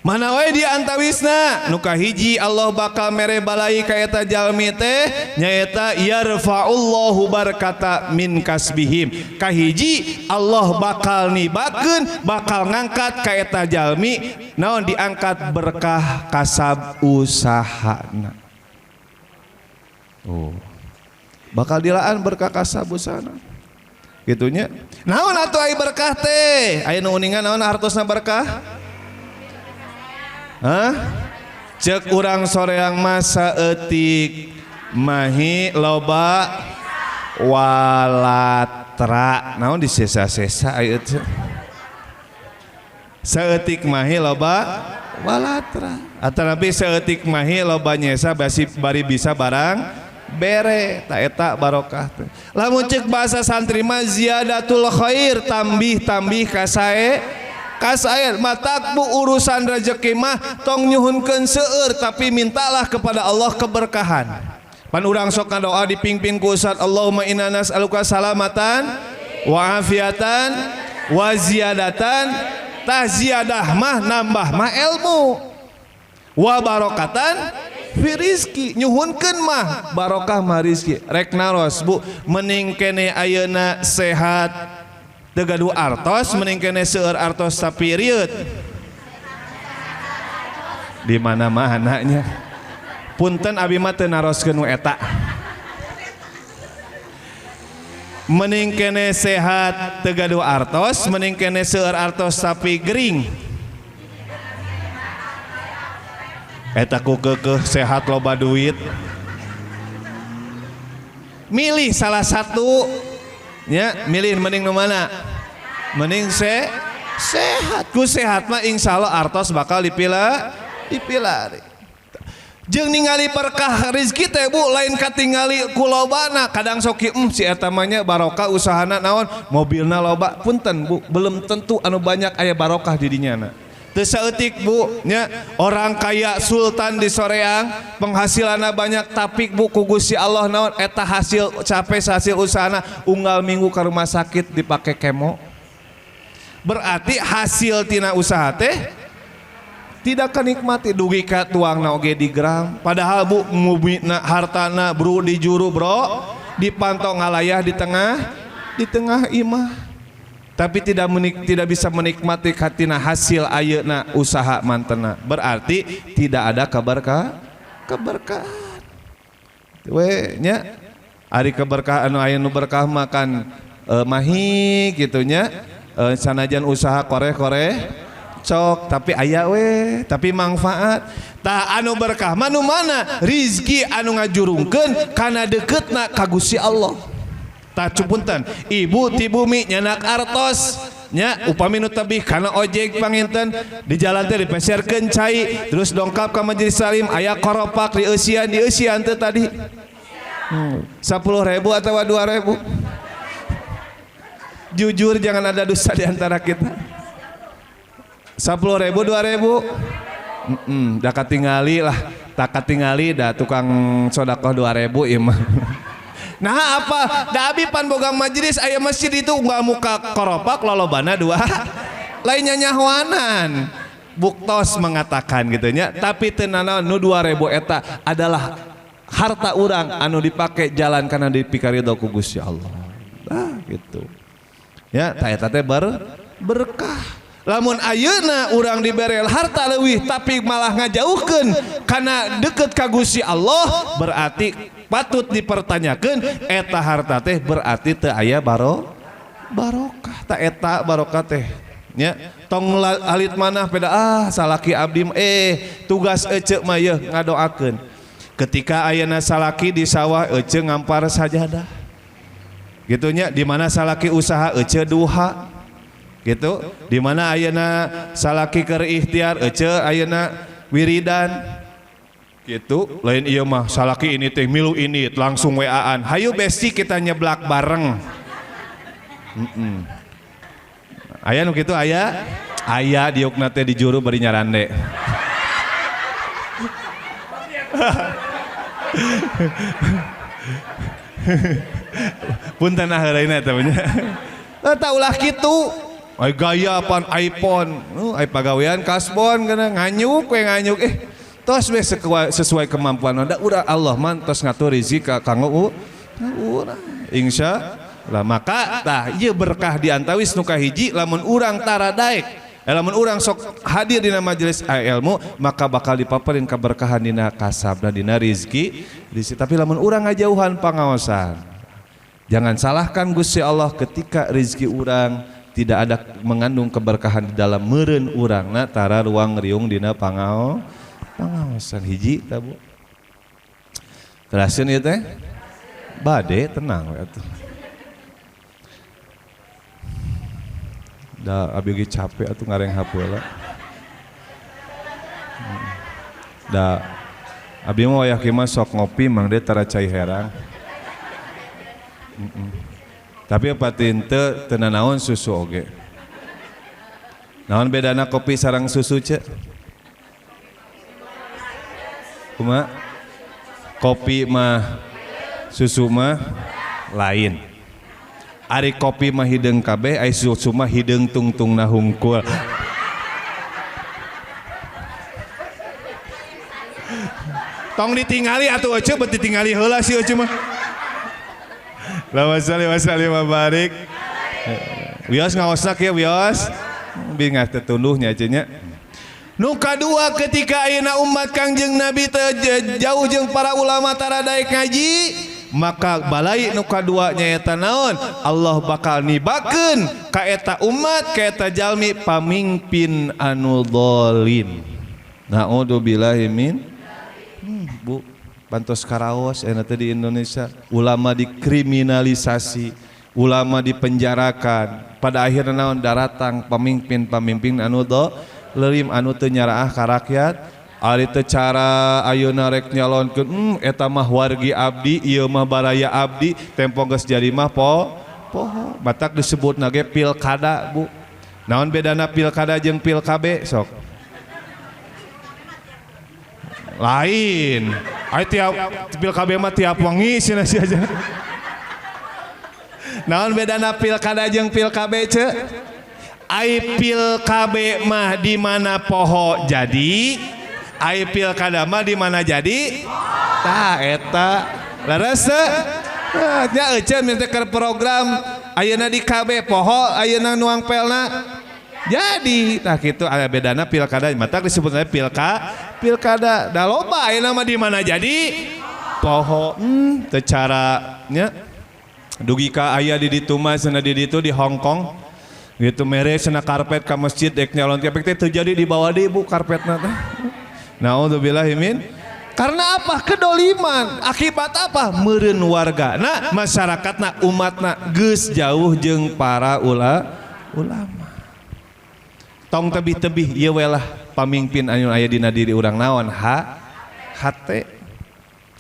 Mana wae di antawisna nu kahiji Allah bakal mere balai ka eta jalmi teh nyaeta yarfa'ullahu barkata min kasbihim. Kahiji Allah bakal nibakeun bakal ngangkat ka eta jalmi naon diangkat berkah kasab usahana. Oh. Bakal dilaan berkah kasab usahana. Gitunya. Naon atuh ai berkah teh? Aya nu uningan naon hartosna berkah? Hah? Cek urang soreang masa etik mahi loba walatra. Naon disesa-sesa aya teh? Saeutik mahi loba walatra. Atanapi saeutik mahi loba nyesa basi bari bisa barang Bere ta eta barokah teh. Lamun ceuk bahasa santri mah ziyadatul khair, tambih-tambih kasae kasae. Matak bu urusan rezeki mah tong nyuhunkeun seueur tapi mintalah kepada Allah keberkahan. Pan urang sok ngadoa dipingpin ku Ustaz, Allahumma inna nas'aluka salamatan wa afiatan wa ziyadatan. Tah ziyadah mah nambah mah ilmu, wa barokatan fi rizki, nyuhunkeun mah barokah mah rizki. Rek naros bu, mending kene ayeuna sehat teu gaduh artos, mending kene seueur artos tapi rieut. Di mana-mana nya. Punten abi mah teu naroskeun nu eta. Mending kene sehat teu gaduh artos, mending kene seueur artos tapi gering. Eta ku keukeuh sehat loba duit. Milih salah satu nya, milih mending nu mana? Mending sehat. Ku sehat mah insyaallah artos bakal dipilari. Jeung ningali berkah rezeki teh bu lain katingali ku lobana, kadang sok si eta mah nya barokah usahana naon, mobilna loba. Punten bu, belum tentu anu banyak aya barokah di dinya na. Teu saeutik bu nya, orang kaya sultan di Soreang penghasilanna banyak tapi bu ku Gusti Allah naon eta hasil capek hasil usahana unggal minggu ka rumah sakit dipake kemo. Berarti hasil tina usaha teh tidak kenikmati, dugi ka tuangna oge di gram. Padahal bu mubina hartana bro di juru bro dipantau ngalayah di tengah imah, tapi tidak bisa menikmati katina hasil ayeuna usaha mantena. Berarti tidak ada keberkahan we nya. Ari keberkahan anu aya nu berkah makan mahi kitu nya, sanajan usaha koreh-koreh cok tapi aya we, tapi manfaat. Tah anu berkah mah nu mana? Rizki anu ngajurungkeun kana deketna ka Gusti Allah. Tah cupunten, ibu ti bumi nyanak artos nya, upami nu tebih kana ojek panginten di jalan teh dipeserkeun cai terus dongkap ka majelis salim aya koropak dieusian teh tadi 10.000 atau 2.000. Jujur jangan ada dusta di antara kita. 10.000 2.000 dah katingali lah, tak katingali dah tukang sodakoh 2.000 ieu mah. Nah apa? Da abi pan boga majelis aya masjid itu unggal muka koropak lolobana dua lainnya nyahoanan. Buktos mengatakan gitu nya, tapi teu nanaon nu 2.000 eta adalah harta urang anu dipake jalan kana dipikaridho ku Gusti Allah. Nah gitu. Ya, ta eta teh berkah. Lamun ayeuna urang dibere harta leuwih tapi malah ngajauhkeun kana deket ka Gusti Allah, berarti patut dipertanyakeun eta harta teh berarti teu aya barokah. Ta eta barokah teh nya, tong alit manah peda salaki abdi tugas ece mah yeuh ngadoakeun. Ketika ayeuna salaki di sawah ece ngampar sajadah gitu nya, di mana salaki usaha ece duha gitu, di mana ayeuna salaki keur ikhtiar ece ayeuna wiridan gitu. Lain ieu mah salaki ini teh milu ini langsung WA-an, hayu besti kita nyeblak bareng. Aya nu kitu aya aya diukna teh di juru bari nyarande. Punten aheurayna eta nya. Tah ulah kitu. Ai gaya pan iPhone, ai pagawean kasbon kana nganyuk we nganyuk tos we sesuai kemampuan da urang Allah man tos ngatur rezeki ka kanggo urang. Insya Allah maka tah ieu berkah di antawis nu kahiji lamun urang tara daek, lamun urang sok hadir dina majelis ilmu maka bakal dipaparin keberkahan dina kasabna dina rezeki. Tapi lamun urang ngajauhan pangaosan, jangan salahkan Gusti Allah ketika rezeki urang tidak ada mengandung keberkahan di dalam meureun urangna tara ruang riung dina pangaosan. Hiji tah bu terasin ieu teh bade tenang we atuh. Da abi ge capek atuh ngareng hapeula. Da Abi mah wayah kieu mah sok ngopi mang de tara cai herang. Tapi pati henteu teu nanaon susu oge. Naon bedana kopi sareng susu ce? Kumaha? Kopi mah susu mah lain. Ari kopi mah hideung kabeh, ari susu mah hideung tungtungna hungkul. Tong ditingali atuh ece bet ditingali heula si ece mah. Allahumma sholli wa sallim wa barik. Wios ngaosna kieu wios. Bingah teu tunduhnya ece nya. Nu kadua ketika ayeuna umat Kangjeng Nabi teu jauh jeung para ulama tara daek ngaji, maka balai nu kadua nyaeta naon? Allah bakal nibakeun ka eta umat, ka eta jalmi pamimpin anu zalim. Naudzubillahi min. Bu, bantos karaos enak teh di Indonesia, ulama dikriminalisasi, ulama dipenjarakan. Pada akhirnya naon daratang pemimpin-pemimpin anu zalim anu teu nyaraah ka rakyat. Ari teu cara ayeuna rek nyalonkeun, eta mah wargi abdi, ieu mah baraya abdi, tempo geus jadi mah poho. Batak disebutna ge pilkada, Bu. Naon bedana pilkada jeung pilkabe sok? Lain. Ai tiap pil KB mah tiap wengi cenah sia aja. Naon bedana pilkada jeung pil KB ce? Ai pil KB mah di mana poho jadi, ai pilkada mah di mana jadi? Tah eta. Leres teu? Nya euceun minta keur program ayeuna di KB poho ayeuna nuang pelna jadi. Tah kitu aya bedana pilkada matak disebutna pilkada. Da loba ayeuna mah di mana jadi poho. Teu cara nya dugi ka aya di ditu mah cenah di ditu di Hong Kong gitu mere cenah karpet ka masjid dek nyalon teh teh teu jadi dibawa deui Bu karpetna teh. Naudzubillahi min. Karena apa? Kedoliman. Akibat apa? Meureun wargana, masyarakatna, umatna geus jauh jeung para ulama. Tong tebih-tebih ieu we lah pamimpin anu aya dina diri urang naon hate.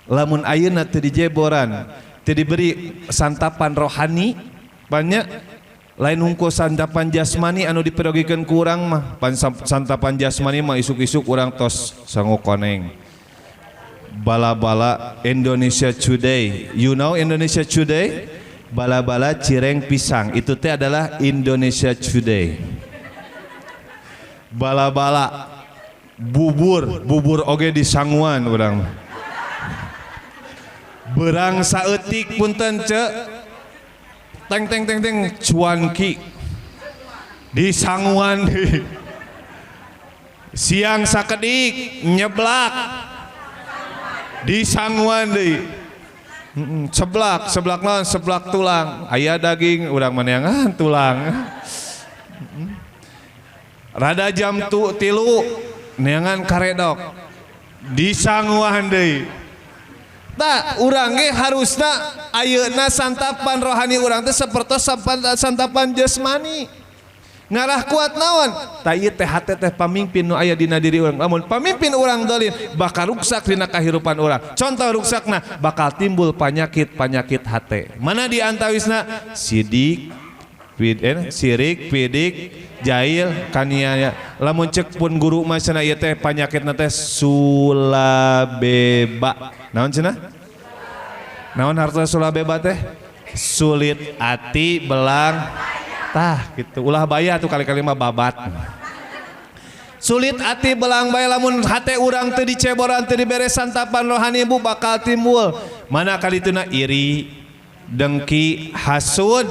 Lamun ayeuna teu dijeboran, teu diberi santapan rohani banyak lain hungkul santapan jasmani anu diperogikeun ku urang mah. Pan santapan jasmani mah isuk-isuk urang tos sangu koneng. Bala-bala Indonesia Today. You know Indonesia Today? Bala-bala cireng pisang itu teh adalah Indonesia Today. Bala-bala bubur, bubur oge di sanguan urang. Berang saeutik punten ce. Teng teng teng teng cuanki. Di sanguan. Siang sakedik nyeblak. Di sanguan deui. Seblak, seblak naon? Seblak tulang. Aya daging urang maneangan tulang. Rada jam tilu neangan karedok di sanguan deui. Tah urang ge harusna ayeuna santapan rohani urang teh sapertos santapan jasmani. Ngarah kuat naon? Tah ieu teh hate teh pamimpin nu aya dina diri urang. Lamun pamimpin urang dolim bakal ruksak dina kahirupan urang. Contoh ruksakna bakal timbul penyakit-penyakit hate. Mana di antawisna? Sidik, sirik, pidik, jahil, kaniaya. Lamun cek pun guru mah cenah ieu teh panyakitna teh sulabeba. Naon cenah? Naon harta sulabeba teh? Sulit ati belang tah gitu. Ulah baya tuh kali-kali mah babat. Sulit ati belang bae lamun hate urang teu diceboran teu dibere santapan rohani Bu bakal timbul. Mana kalituna iri, dengki, hasud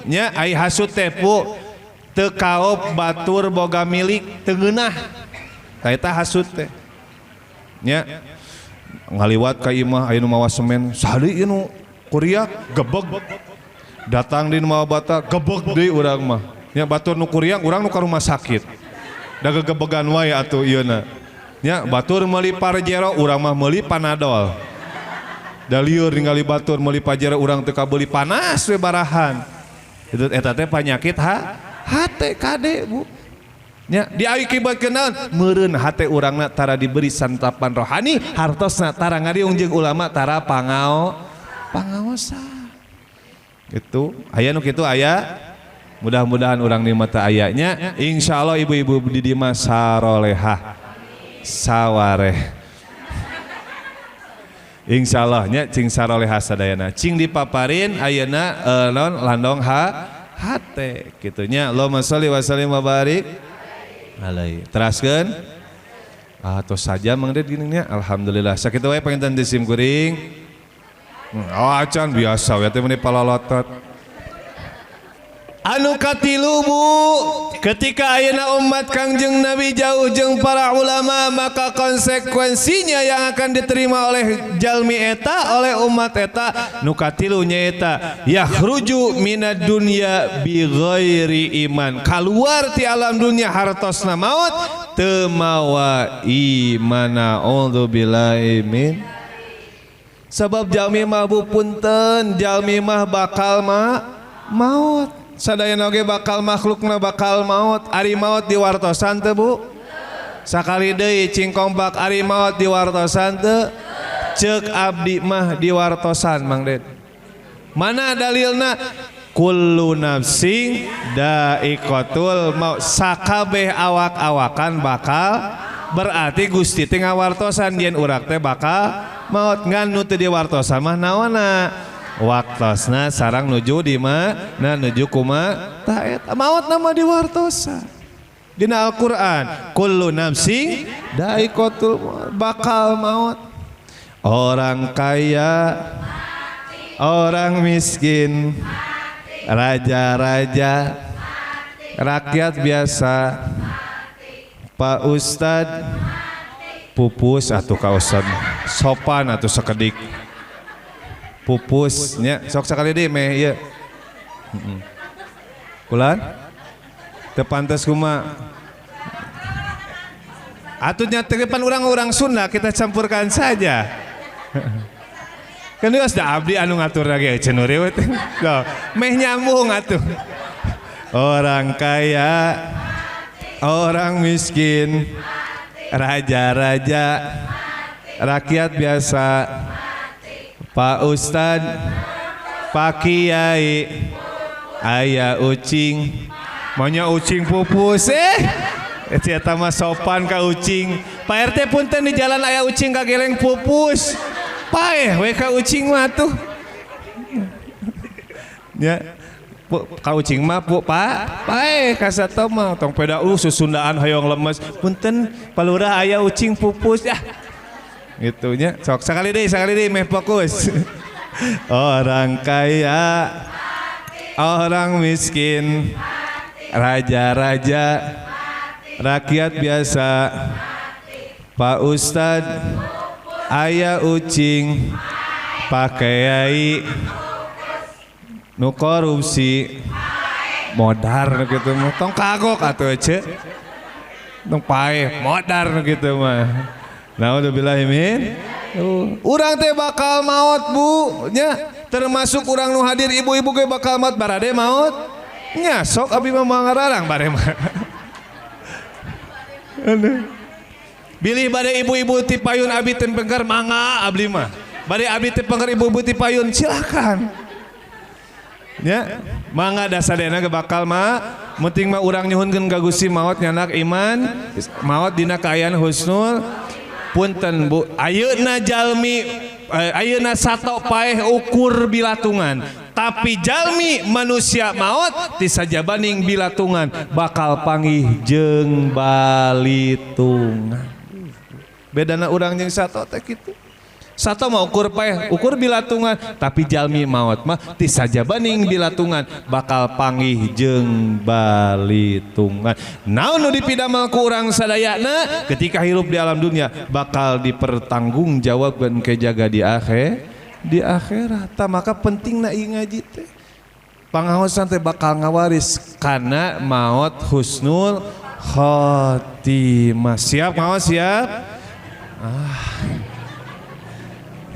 nya. Ai hasud teh Bu teu kaop batur boga milik teu ngeunah. Tah eta hasud teh nya. Ngaliwat ka imah aya nu mawa semen, sahali ieu nu kuriak gebeg. Datang di nu mawa bata gebeg deui urang mah. Nya batur nu kuriak urang nu ka rumah sakit. Da gegebegan wae atuh ieuna. Nya batur meuli Pajero urang mah meuli Panadol. Da lieur ningali batur meuli Pajero urang teu kabeuli panas we barahan. Itu eta teh panyakit hate kade Bu. Nya diakibatkeun naon? Meureun hate urangna tara diberi santapan rohani, hartosna tara ngariung jeung ulama tara pangaosan. Gitu. Aya nu kitu aya. Mudah-mudahan urang di mata ayanya. Insyaallah ibu-ibu di dieu mah sarolehah. Sawareh. Insyaallah nya cing sarolehah sadayana. Cing dipaparin ayeuna naon landong hate kitu nya. Allahumma sholli wa sallim wa barik alaihi. Teraskeun? Tos saja Mang Ded gini nya. Alhamdulillah. Sakitu wae panginten di sim kuring. Oh acan biasa we teh meuni palolotot. Anu katilu Bu, ketika ayeuna umat Kangjeng Nabi jauh jeung para ulama, maka konsekuensinya yang akan diterima oleh jalmi eta, oleh umat eta, nu katilu nyaeta yakhruju minad dunya bi ghairi iman. Kaluar ti alam dunia hartosna maut teu mawa imana. A'udzubillahi min. Sabab jalmi mah Bu punten, jalmi mah bakal maut. Sadayana oge bakal makhlukna bakal maut. Ari maut diwartosan teu Bu? Sakali deui cing kompak ari maut diwartosan teu? Ceuk abdi mah diwartosan Mang Ded. Mana dalilna? Kullu nafsin da'iqatul maut. Sakabeh awak-awakan bakal, berarti Gusti teh ngawartosan yen urang teh bakal maut. Ngan nu teu diwartosan mah naonna? Waktosna sarang nuju di mana nuju kuma ta eta maut nama diwartosan dina Al-Qur'an kullu nafsin da'iqatul maut, bakal maut. Orang kaya, orang miskin, raja-raja, rakyat biasa, Pak Ustad pupus atuh ka Ustad sopan atuh sakedik pupus nya sok sakali deui meh ieu. Kulan teu pantes kumaha atuh nya teh pan urang-urang Sunda kita campurkan saja. Kan geus da abdi anu ngatur lagi cenah riweuh teh. Meh nyambung atuh. Orang kaya, orang miskin, raja-raja, rakyat biasa, Pak Ustad, Pak Kiai, aya ucing, maunya ucing pupus eta mah sopan ka ucing. Pak RT punten di jalan aya ucing kageleng pupus. Paeh we ka ucing mah tuh. Ya, ka ucing mah pu Pak, paeh ka sato mah tong peda susundaan hoyong lemes. Punten palurah aya ucing pupus ya. Gitu nya. Sok sakali deui meh fokus. Orang kaya, orang miskin, raja-raja, rakyat biasa, Pak Ustad, aya ucing, Pak Kiai, nu korupsi, modar nu kitu mah. Tong kagok atuh ece. Tong paeh modar nu kitu mah. Naudzubillahi min. Urang teh bakal maot Bu nya, termasuk urang nu hadir ibu-ibu ge bakal maot barade maot. Nya sok abi mah mangararang bare mah. Bilih bade ibu-ibu ti payun abi teh pengker mangga abdi mah. Bade abi teh pengker ibu-ibu ti payun silakan. Nya, mangga dasadena ge bakal mah penting mah urang nyuhunkeun ka Gusti maot nyanak iman, maot dina kaayaan husnul. Punten Bu, ayeuna jalmi ayeuna sato paeh ukur bilatungan, tapi jalmi manusia maot ti sajabaning bilatungan bakal panggih jeung balitungan. Bedana urang jeung sato teh kitu. Sato mah ukur paeh ukur bilatungan, tapi jalmi maot mah ti sajabaning bilatungan bakal panggih jeung balitungan. Naon nu dipidamel ku urang sadayana ketika hirup di alam dunia bakal dipertanggungjawabkeun ke jaga di akhir di akhirat. Tah maka pentingna ieu ngaji teh. Pangaosan teh bakal ngawaris kana maot husnul khotimah. Siap ngaos siap?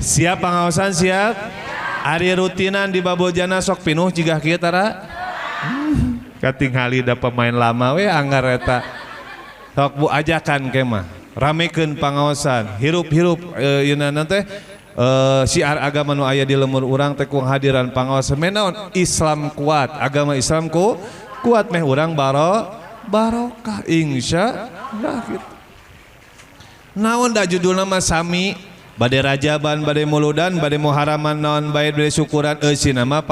Siap pangaosan siap? Ari rutinan di Babojana sok pinuh jigah kieu tara? Katingali da pemain lama we anggar eta. Sok Bu ajakan kemah ramekeun pangaosan hirup-hirup yeuna teh syiar agama nu aya di lemur urang teh ku hadiran pangaosan menaon Islam kuat agama Islam ku kuat meh urang barokah insya Allah gitu. Naon da judulna mah sami bade rajaban bade muludan bade muharaman naon bae bade syukuran eusina mah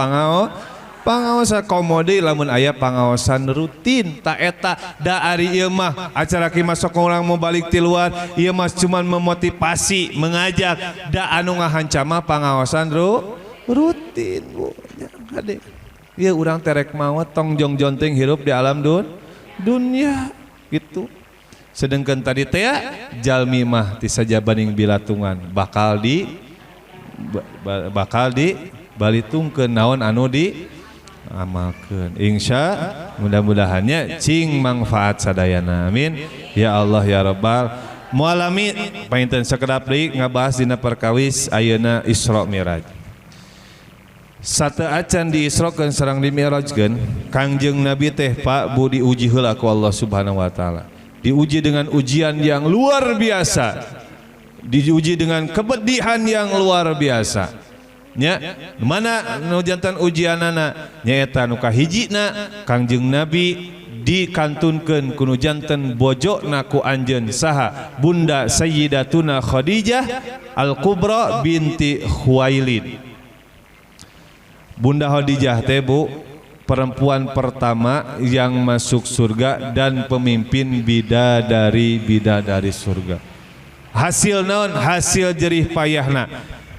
pangaosan komodi lamun aya pangaosan rutin ta eta da ari ieu mah acara ki masuk urang mau balik ti luar ieu mah cuman memotivasi mengajak da anu ngahancama pangaosan rutin Bu hade ieu urang terek maot tong jongjonting hirup di alam dunia gitu. Sedangkan tadi teh jalmi mah ti sajabaning bilatungan bakal di balitungkeun naon anu di amalkeun. Insya mudah-mudahannya cing manfaat sadayana amin ya Allah ya Rabbal mualami. Panginten sakedap deui ngabahas dina perkawis ayeuna Isra Mi'raj. Sate acan diisrokeun sareng dimi'rajkeun Kangjeng Nabi teh Pak Bu diuji heula ku Allah Subhanahu wa taala. Diuji dengan ujian yang luar biasa. Diuji dengan kepedihan yang luar biasa. Nya, mana nu jantan ujianana? Nyaeta nu kahijina Kangjeng Nabi dikantunkeun ku nu janten bojona ku anjeun saha? Bunda Sayyidatuna Khadijah Al-Kubra binti Khuwailid. Bunda Khadijah teh Bu perempuan pertama yang masuk surga dan pemimpin bidadari surga. Hasil naon? Hasil jerih payahna.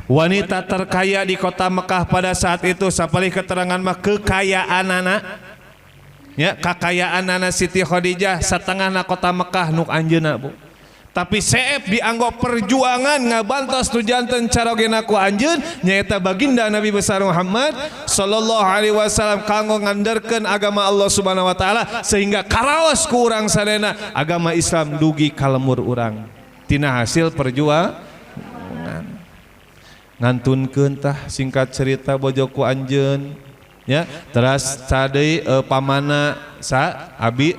Wanita terkaya di kota Mekah pada saat itu sapalih keterangan mah kekayaanana. Ya, kekayaanana Siti Khadijah satengahna kota Mekah nuk anjeunna Bu. Tapi seep dianggap perjuangan ngabantos nu janten carogena ku anjeun nyaeta baginda Nabi besar Muhammad sallallahu alaihi wasallam kanggo nganderkeun agama Allah Subhanahu wa taala sehingga karaos ku urang sadayana agama Islam dugi ka lemur urang tina hasil perjuangan. Ngantunkeun tah singkat cerita bojo ku anjeun ya teras sadeuy pamana sa Abi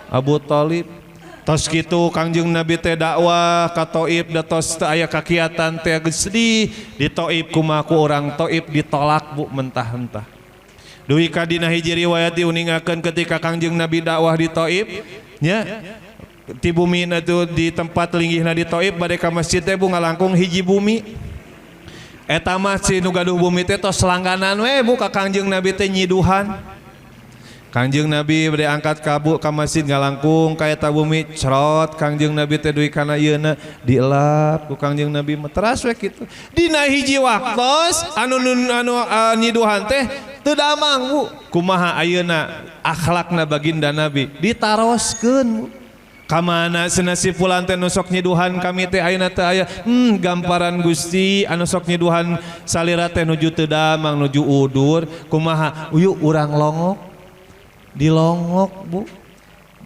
Abu Thalib. Tos kitu Kangjeng Nabi teh dakwah ka Taif da tos teu aya kakiatan teh geus sedih di Taif kumaha ku urang Taif ditolak Bu mentah-mentah. Duwi ka dina hiji riwayat diuningakeun ketika Kangjeng Nabi dakwah di Taif nya ti bumi na tu di tempat linggihna di Taif bade ka masjid teh Bu ngalangkung hiji bumi. Eta mah si nu gaduh bumi teh tos langganan we Bu ka Kangjeng Nabi teh nyiduhan. Kangjeng Nabi bade angkat ka ka masjid ngalangkung ka eta bumi cerot Kangjeng Nabi teh duwi kana ieuna dielap ku Kangjeng Nabi mah teras we kitu. Dina hiji waktos anu nyiduhan teh teu damang Bu. Kumaha ayeuna akhlakna baginda Nabi ditaroskeun Bu. Kamana cenah si fulan teh nu sok nyiduhan kami teh ayeuna teh aya gamparan Gusti anu sok nyiduhan salira teh nuju teu damang nuju udur kumaha uyuk urang longok dilongok Bu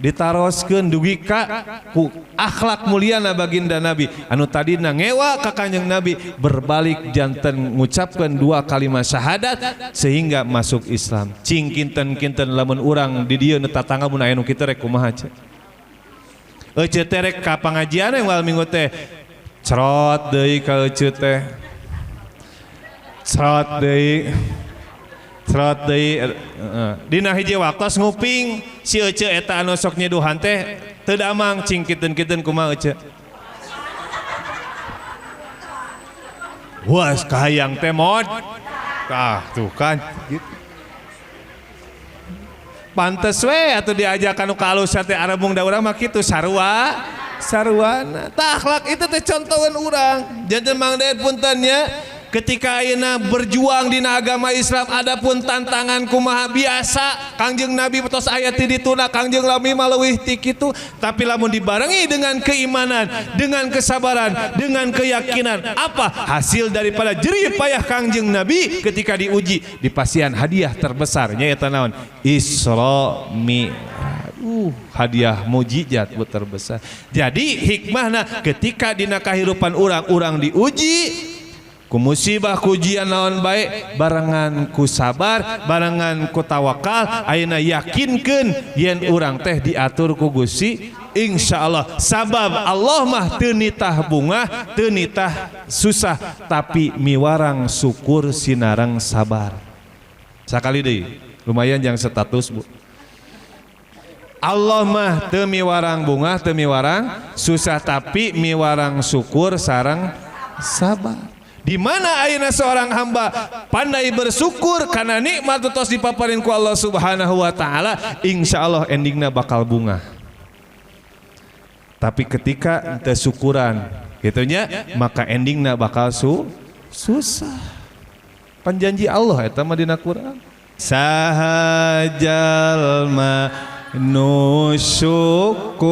ditaroskeun dugi ka ku akhlak muliana baginda Nabi anu tadina ngewa ka Kanjeng Nabi berbalik janten ngucapkeun dua kalimat syahadat sehingga masuk Islam. Cing kinten-kinten lamun urang di dieu nu tatangga mun aya nu kitu rek kumaha ce Ece teh rek ka pangajian unggal minggu teh cerot deui ka ece teh cerot deui cerot deui dina hiji waktos nguping si ece eta anu sok nyiduhan teh teu damang cing kiteun-kiteun kumaha ece wah kahayang teh mod tah tuh kan gitu. Pantes we atuh diajak kanu ka alus teh arembung da urang mah kitu sarua sarwana tah akhlak itu teh contohan urang janten Mang Ded punten nya ketika ayeuna berjuang dina agama Islam adapun tantangan kumaha biasa Kangjeng Nabi tos aya ti dituna Kangjeng Nabi mah leuwih ti kitu tapi lamun dibarengi dengan keimanan dengan kesabaran dengan keyakinan apa hasil daripada jerih payah Kangjeng Nabi ketika diuji dipasihan hadiah terbesar nyaeta naon Isra Mi'raj. Hadiah mujizat terbesar. Jadi hikmahna ketika dina kahirupan urang diuji ku musibah kujian naon bae barengan ku sabar barengan ku tawakal ayeuna yakinkeun yen urang teh diatur ku Gusti Insya Allah. Sabab Allah mah teu nitah bungah, teu nitah susah, tapi miwarang syukur sinarang sabar. Sakali deui, lumayan jang status Bu. Allah mah teu miwarang bungah, teu miwarang susah, tapi miwarang syukur sareng sabar. Di mana ayeuna seorang hamba pandai bersyukur karena nikmat tos dipaparin ku Allah Subhanahu wa taala, insya Allah endingna bakal bunga. Tapi ketika teu syukuran kitu nya, maka endingna bakal susah. Panjanji Allah eta mah dina Quran. Saha jalma nu syukuran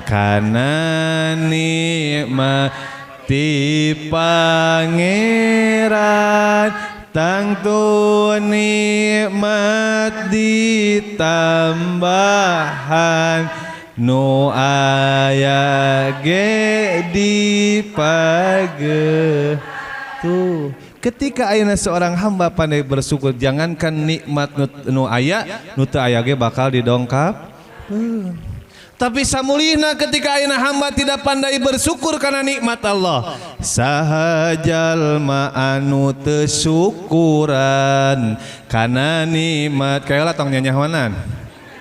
kana nikmat ti pangeran, tangtu nikmat ditambahan, nu aya ge dipage. Tuh, ketika ayeuna seorang hamba pandai bersyukur, jangankan nikmat nu aya, nu teu aya ge bakal didongkap. Tapi samulihna ketika ayeuna hamba tidak pandai bersyukur karena nikmat Allah. Saha jalma anu teu syukuran kana nikmat, kayola tong nyanyahonan.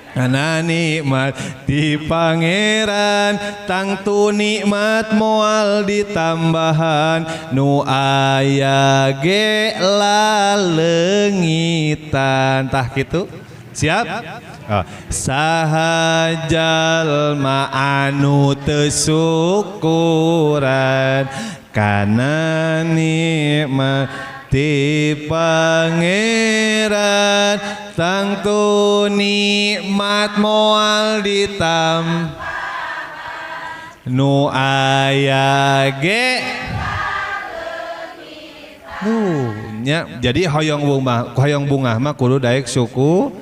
Kana nikmat ti pangeran, tangtu nikmat moal ditambahan, nu aya ge laleungitan. Tah kitu. Siap? Oh. Saha jalma anu teu syukuran kana nikmat ti pangeran, tangtu nikmat moal ditam, nu aya ge nya. Jadi hoyong bungah, hoyong bungah mah kudu daek syukur.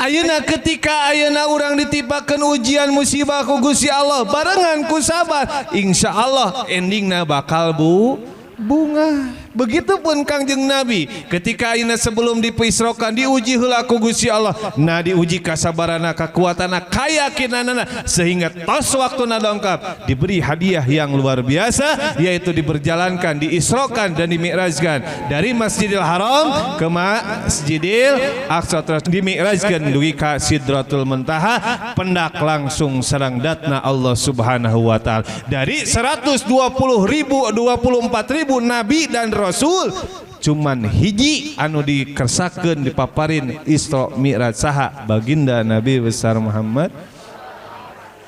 Ayeuna ketika ayeuna urang ditipakeun ujian musibah ku Gusti Allah, barengan ku sabar, insya Allah endingna bakal bunga. Begitupun Kangjeng Nabi ketika ayeuna sebelum dipisrokan diuji heula ku Gusti Allah. Nah, diuji kasabaranna, kekuatanna, kayakinanna, sehingga tos waktuna dongkap diberi hadiah yang luar biasa, yaitu diberjalankan, diisrokan dan dimi'rajkan dari Masjidil Haram ke Masjidil Aqsa, terus dimi'rajkan dugi ka Sidratul Muntaha, pendak langsung sareng datna Allah Subhanahu wa taala. Dari 120.000 24.000 nabi dan rasul, cuman hiji anu dikersakeun dipaparin Isra Mi'raj, saha? Baginda Nabi besar Muhammad.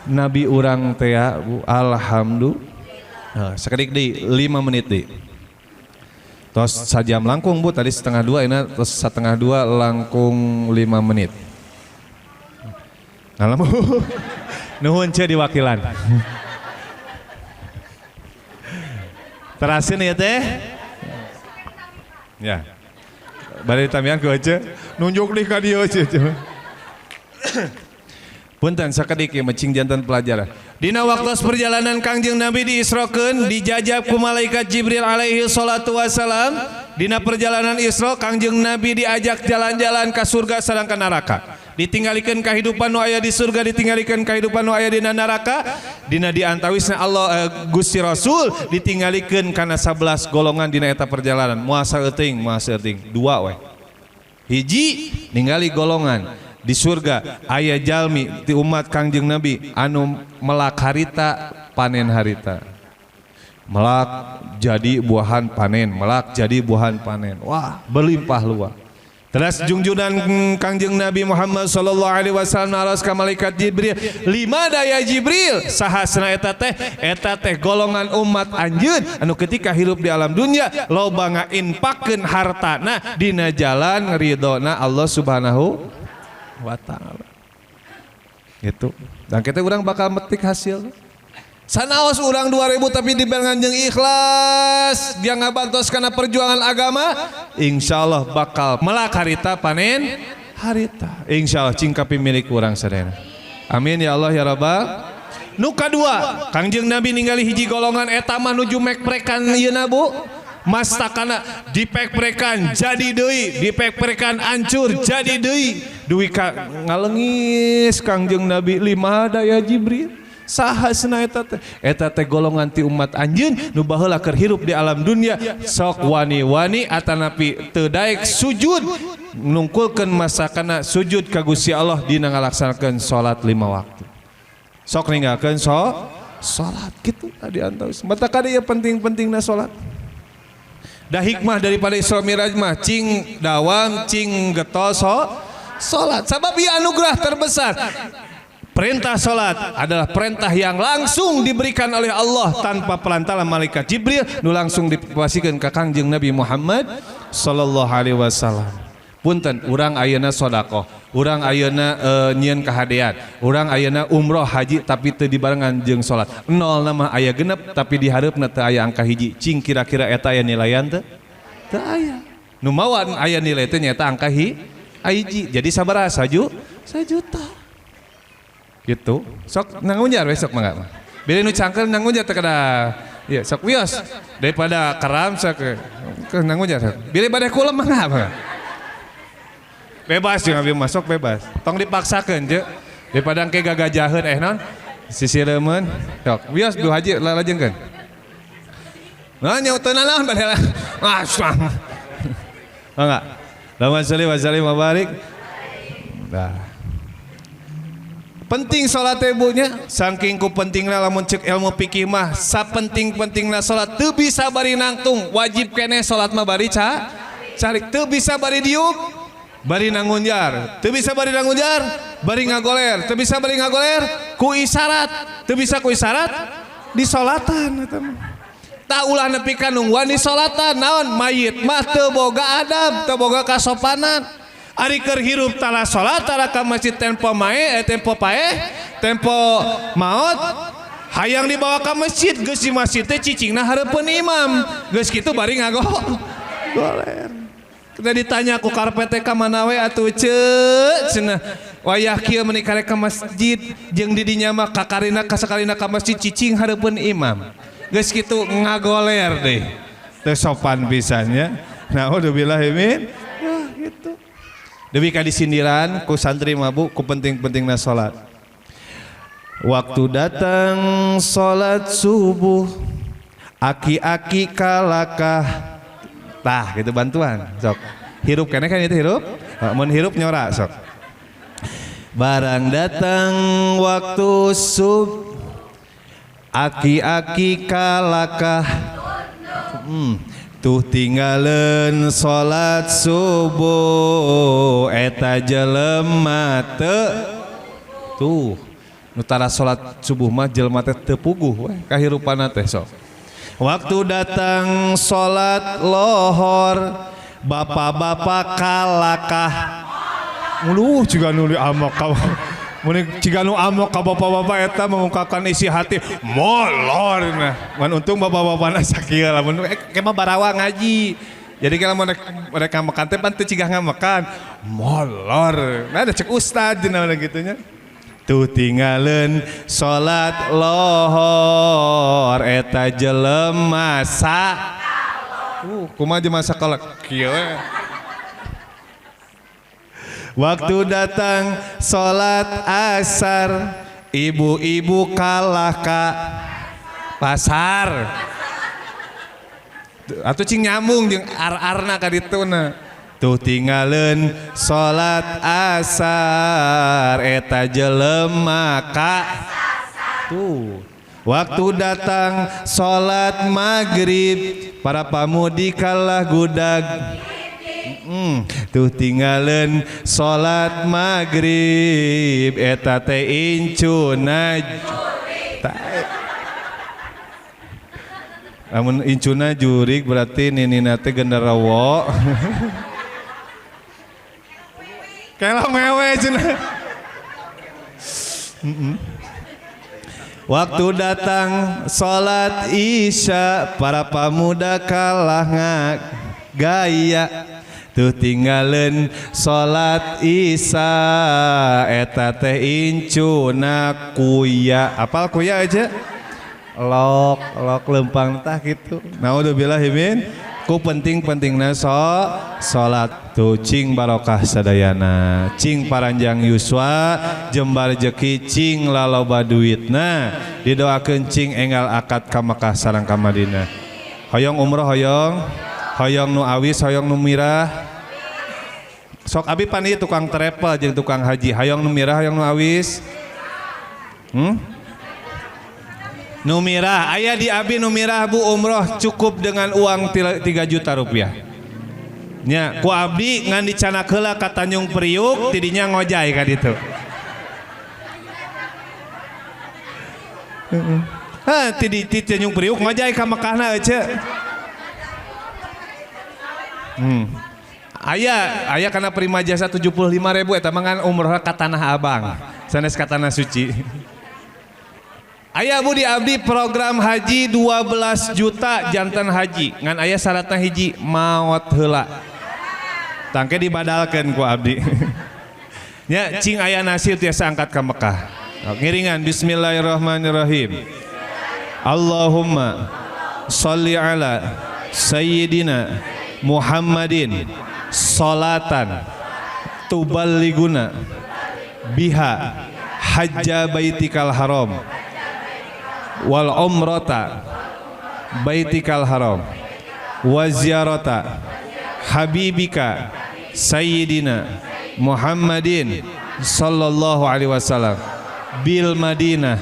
Nabi urang teh Bu, alhamdulillah. Nah, sakedik deui 5 menit deui. Tos sajam langkung Bu, tadi 1:30, ini tos 1:30 langkung 5 menit. Ngalamu. Nuhun ce diwakilan. Terasin ya teh. Ya. Bari ditamian ku aja. Nunjuk nih ka dieu aja. Punten sakedik ieu mah cing janten pelajaran. Dina waktu perjalanan Kangjeng Nabi diisrokeun, dijajab ku malaikat Jibril alaihi salatu wassalam. Dina perjalanan Isra, Kangjeng Nabi diajak jalan-jalan ka surga sareng ka neraka. Ditinggalikeun kahidupan nu aya di surga, ditinggalikeun kahidupan nu aya dina neraka. Dina diantawisna Allah Gusti Rasul ditinggalikeun kana 11 golongan dina eta perjalanan. Moal saeuting, moal saeuting, dua we. Hiji ningali golongan di surga aya jalmi ti umat Kangjeng Nabi anu melak harita panen harita. Melak jadi buahan panen, melak jadi buahan panen. Wah, berlimpah luah. Terus jungjunan Kangjeng Nabi Muhammad sallallahu alaihi wasallam naros ka malaikat Jibril, lima daya Jibril saha cenah eta teh? Eta teh golongan umat anjeun anu ketika hirup di alam dunia loba ngainpakeun hartana dina jalan ridona Allah Subhanahu wa taala. Gitu. Dan kita urang bakal metik hasil. Sanaos urang 2000 tapi dibarengan jeung ikhlas, dia ngabantos kana perjuangan agama, insyaallah bakal melak harita panen harita. Insyaallah cing kapimilik urang sadayana. Amin ya Allah ya Rabbal. Nu kadua, Kangjeng Nabi ningali hiji golongan eta mah nuju mekprekan yeuna Bu. Mastakana dipek-pekan jadi deui, dipek-pekan ancur jadi deui. Duwi ka ngalengis Kangjeng Nabi lima daya Jibril. Saha cenah eta teh? Eta teh golongan ti umat anjeun nu baheula keur hirup di alam dunia sok wani-wani atanapi teu daek sujud nungkulkeun masakana sujud ka Gusti Allah dina ngalaksanakeun salat 5 waktu. Sok ninggalkeun salat kitu tadi antaus. Mata kade ieu penting-pentingna salat. Da hikmah daripada Isra Mi'raj mah cing dawam cing getol salat. Sabab ieu anugerah terbesar. Perintah salat adalah perintah yang langsung diberikan oleh Allah tanpa perantara malaikat Jibril nu langsung dipasikeun ka Kangjeng Nabi Muhammad sallallahu alaihi wasallam. Punten urang ayeuna sedekah, urang ayeuna nyieun kahadean, urang ayeuna umroh haji tapi teu dibarengan jeung salat. Nol nama aya genep tapi di hareupna teu aya angka hiji. Cing kira-kira eta aya nilaian teu? Teu aya. Nu mawa aya nilai teh nyaeta angka hiji. Jadi sabaraha sajuta. Gitu. Sok nangunjar we sok mangga mah. Bilih nu cangkel nangunjar teh kada. Ieu sok wios daripada keram sok ke nangunjar sok. Bilih bade kulem mangga mangga. Bebas jeung abi mah sok bebas. Tong dipaksakeun je. Daripada engke gagajaheun naon? Sisireumeun. Sok wios Du Haji lalajengkeun. Nah nya teu nanaon bade lah. Ah. Mangga. Allahumma sholli wa sallim wa barik. Nah. Penting salat teh Bu nya, saking ku pentingna lamun ceuk ilmu fikih mah sapenting-pentingna salat teu bisa bari nangtung, wajib keneh salat mah bari calik, teu bisa bari diuk bari nangunjar, teu bisa bari nangunjar bari ngagoler, teu bisa bari ngagoler ku isyarat, teu bisa ku isyarat di salatan eta mah. Tah ulah nepi ka nungguan di salatan naon mayit mah teu boga adab, teu boga kasopanan. Ari keur hirup tara salat tara ka masjid tempo mae, tempo paeh, tempo maot, hayang dibawa ka masjid geus di masjid teh cicingna hareupeun imam. Geus kitu bari ngagoler. Kita ditanya ku karpet teh ka mana we atuh ceu cenah. Wayah kieu meuni karek ka masjid jeung di dinya mah kakarina kasakalina ka masjid cicing hareupeun imam. Geus kitu ngagoler deh. Teu sopan pisan nya. Naudzubillah min. Ya gitu. Demi ka disindiran ku santri mah Bu ku penting-pentingna salat. Waktu datang salat subuh aki-aki kalakah. Tah gitu bantuan sok. Hirup keneh kan itu hirup? Mun hirup nyora sok. Barang datang waktu sub aki-aki kalakah. Tuh tinggalin salat subuh eta jelema teu tuh nu tara salat subuh mah jelema teh teu puguh we kahirupanna teh sok. Waktu datang salat lohor bapak-bapak kalakah. Uluh jiga nu amok ka mun jiga nu amok ka bapak-bapak eta mengungkapkan isi hati molor nah. Mun untung bapak-bapakna sakieu lamun ke mah barawa ngaji. Jadi kalau mereka makan teh pan teu cigah ngamakan molor. Nah ada cek ustad dina gitu nya. Tuh tinggalin salat lohor eta jelema sa. Kumaha jelema sakolak kieu. Waktu datang salat asar ibu-ibu kalah ka pasar. Atuh cing nyambung jeung ar-arna ka dituna. Tuh tinggalin salat asar eta jelema ka. Tuh. Waktu datang salat maghrib para pamudi kalah gudag. Tuh tinggalin salat maghrib eta teh incuna. Lamun incuna jurig berarti ninina teh genderuwo. Kela mewe cenah. Waktu datang salat isya para pemuda kalah gaya. Tuh tinggalin salat isya eta teh incuna kuya. Apal kuya aja? Lok lok lempang tah gitu. Naudzubillah min. Ku penting-pentingna salat tuh cing barokah sadayana, cing paranjang yuswa, jembar rejeki cing laloba duitna, didoakeun cing enggal akad ka Mekah sareng ka Madinah. Hoyong umroh hoyong, hoyong nu awis, hoyong nu mirah. Sok abi pan ieu tukang travel jeung tukang haji, hoyong nu mirah, hoyong nu awis. Nu mirah, aya di abi nu mirah bu umroh cukup dengan uang 3 juta rupiah. Nya, ku abdi ngan dicanak heula ka Tanjung Priuk, tidinya ngojay ka ditu. Hah, ti Tanjung Priuk ngojay ka Mekahna ece. Aya kana Prima Jasa 75.000 eta mah ngan umroh ka Tanah Abang, sanes ka Tanah Suci. Aya bu di abdi program haji 12 juta jantan haji ngan aya syaratna hiji maot heula tangke dibadalkeun ku abdi. Nya cing aya nasib tiasa angkat ka Mekah. Ngiringan bismillahirrahmanirrahim. Allahumma sholli ala sayyidina Muhammadin salatan tuballiguna biha hajja baitikal haram wal umrata baitikal haram wa ziyarata habibika sayyidina Muhammadin sallallahu alaihi wasallam bil Madinah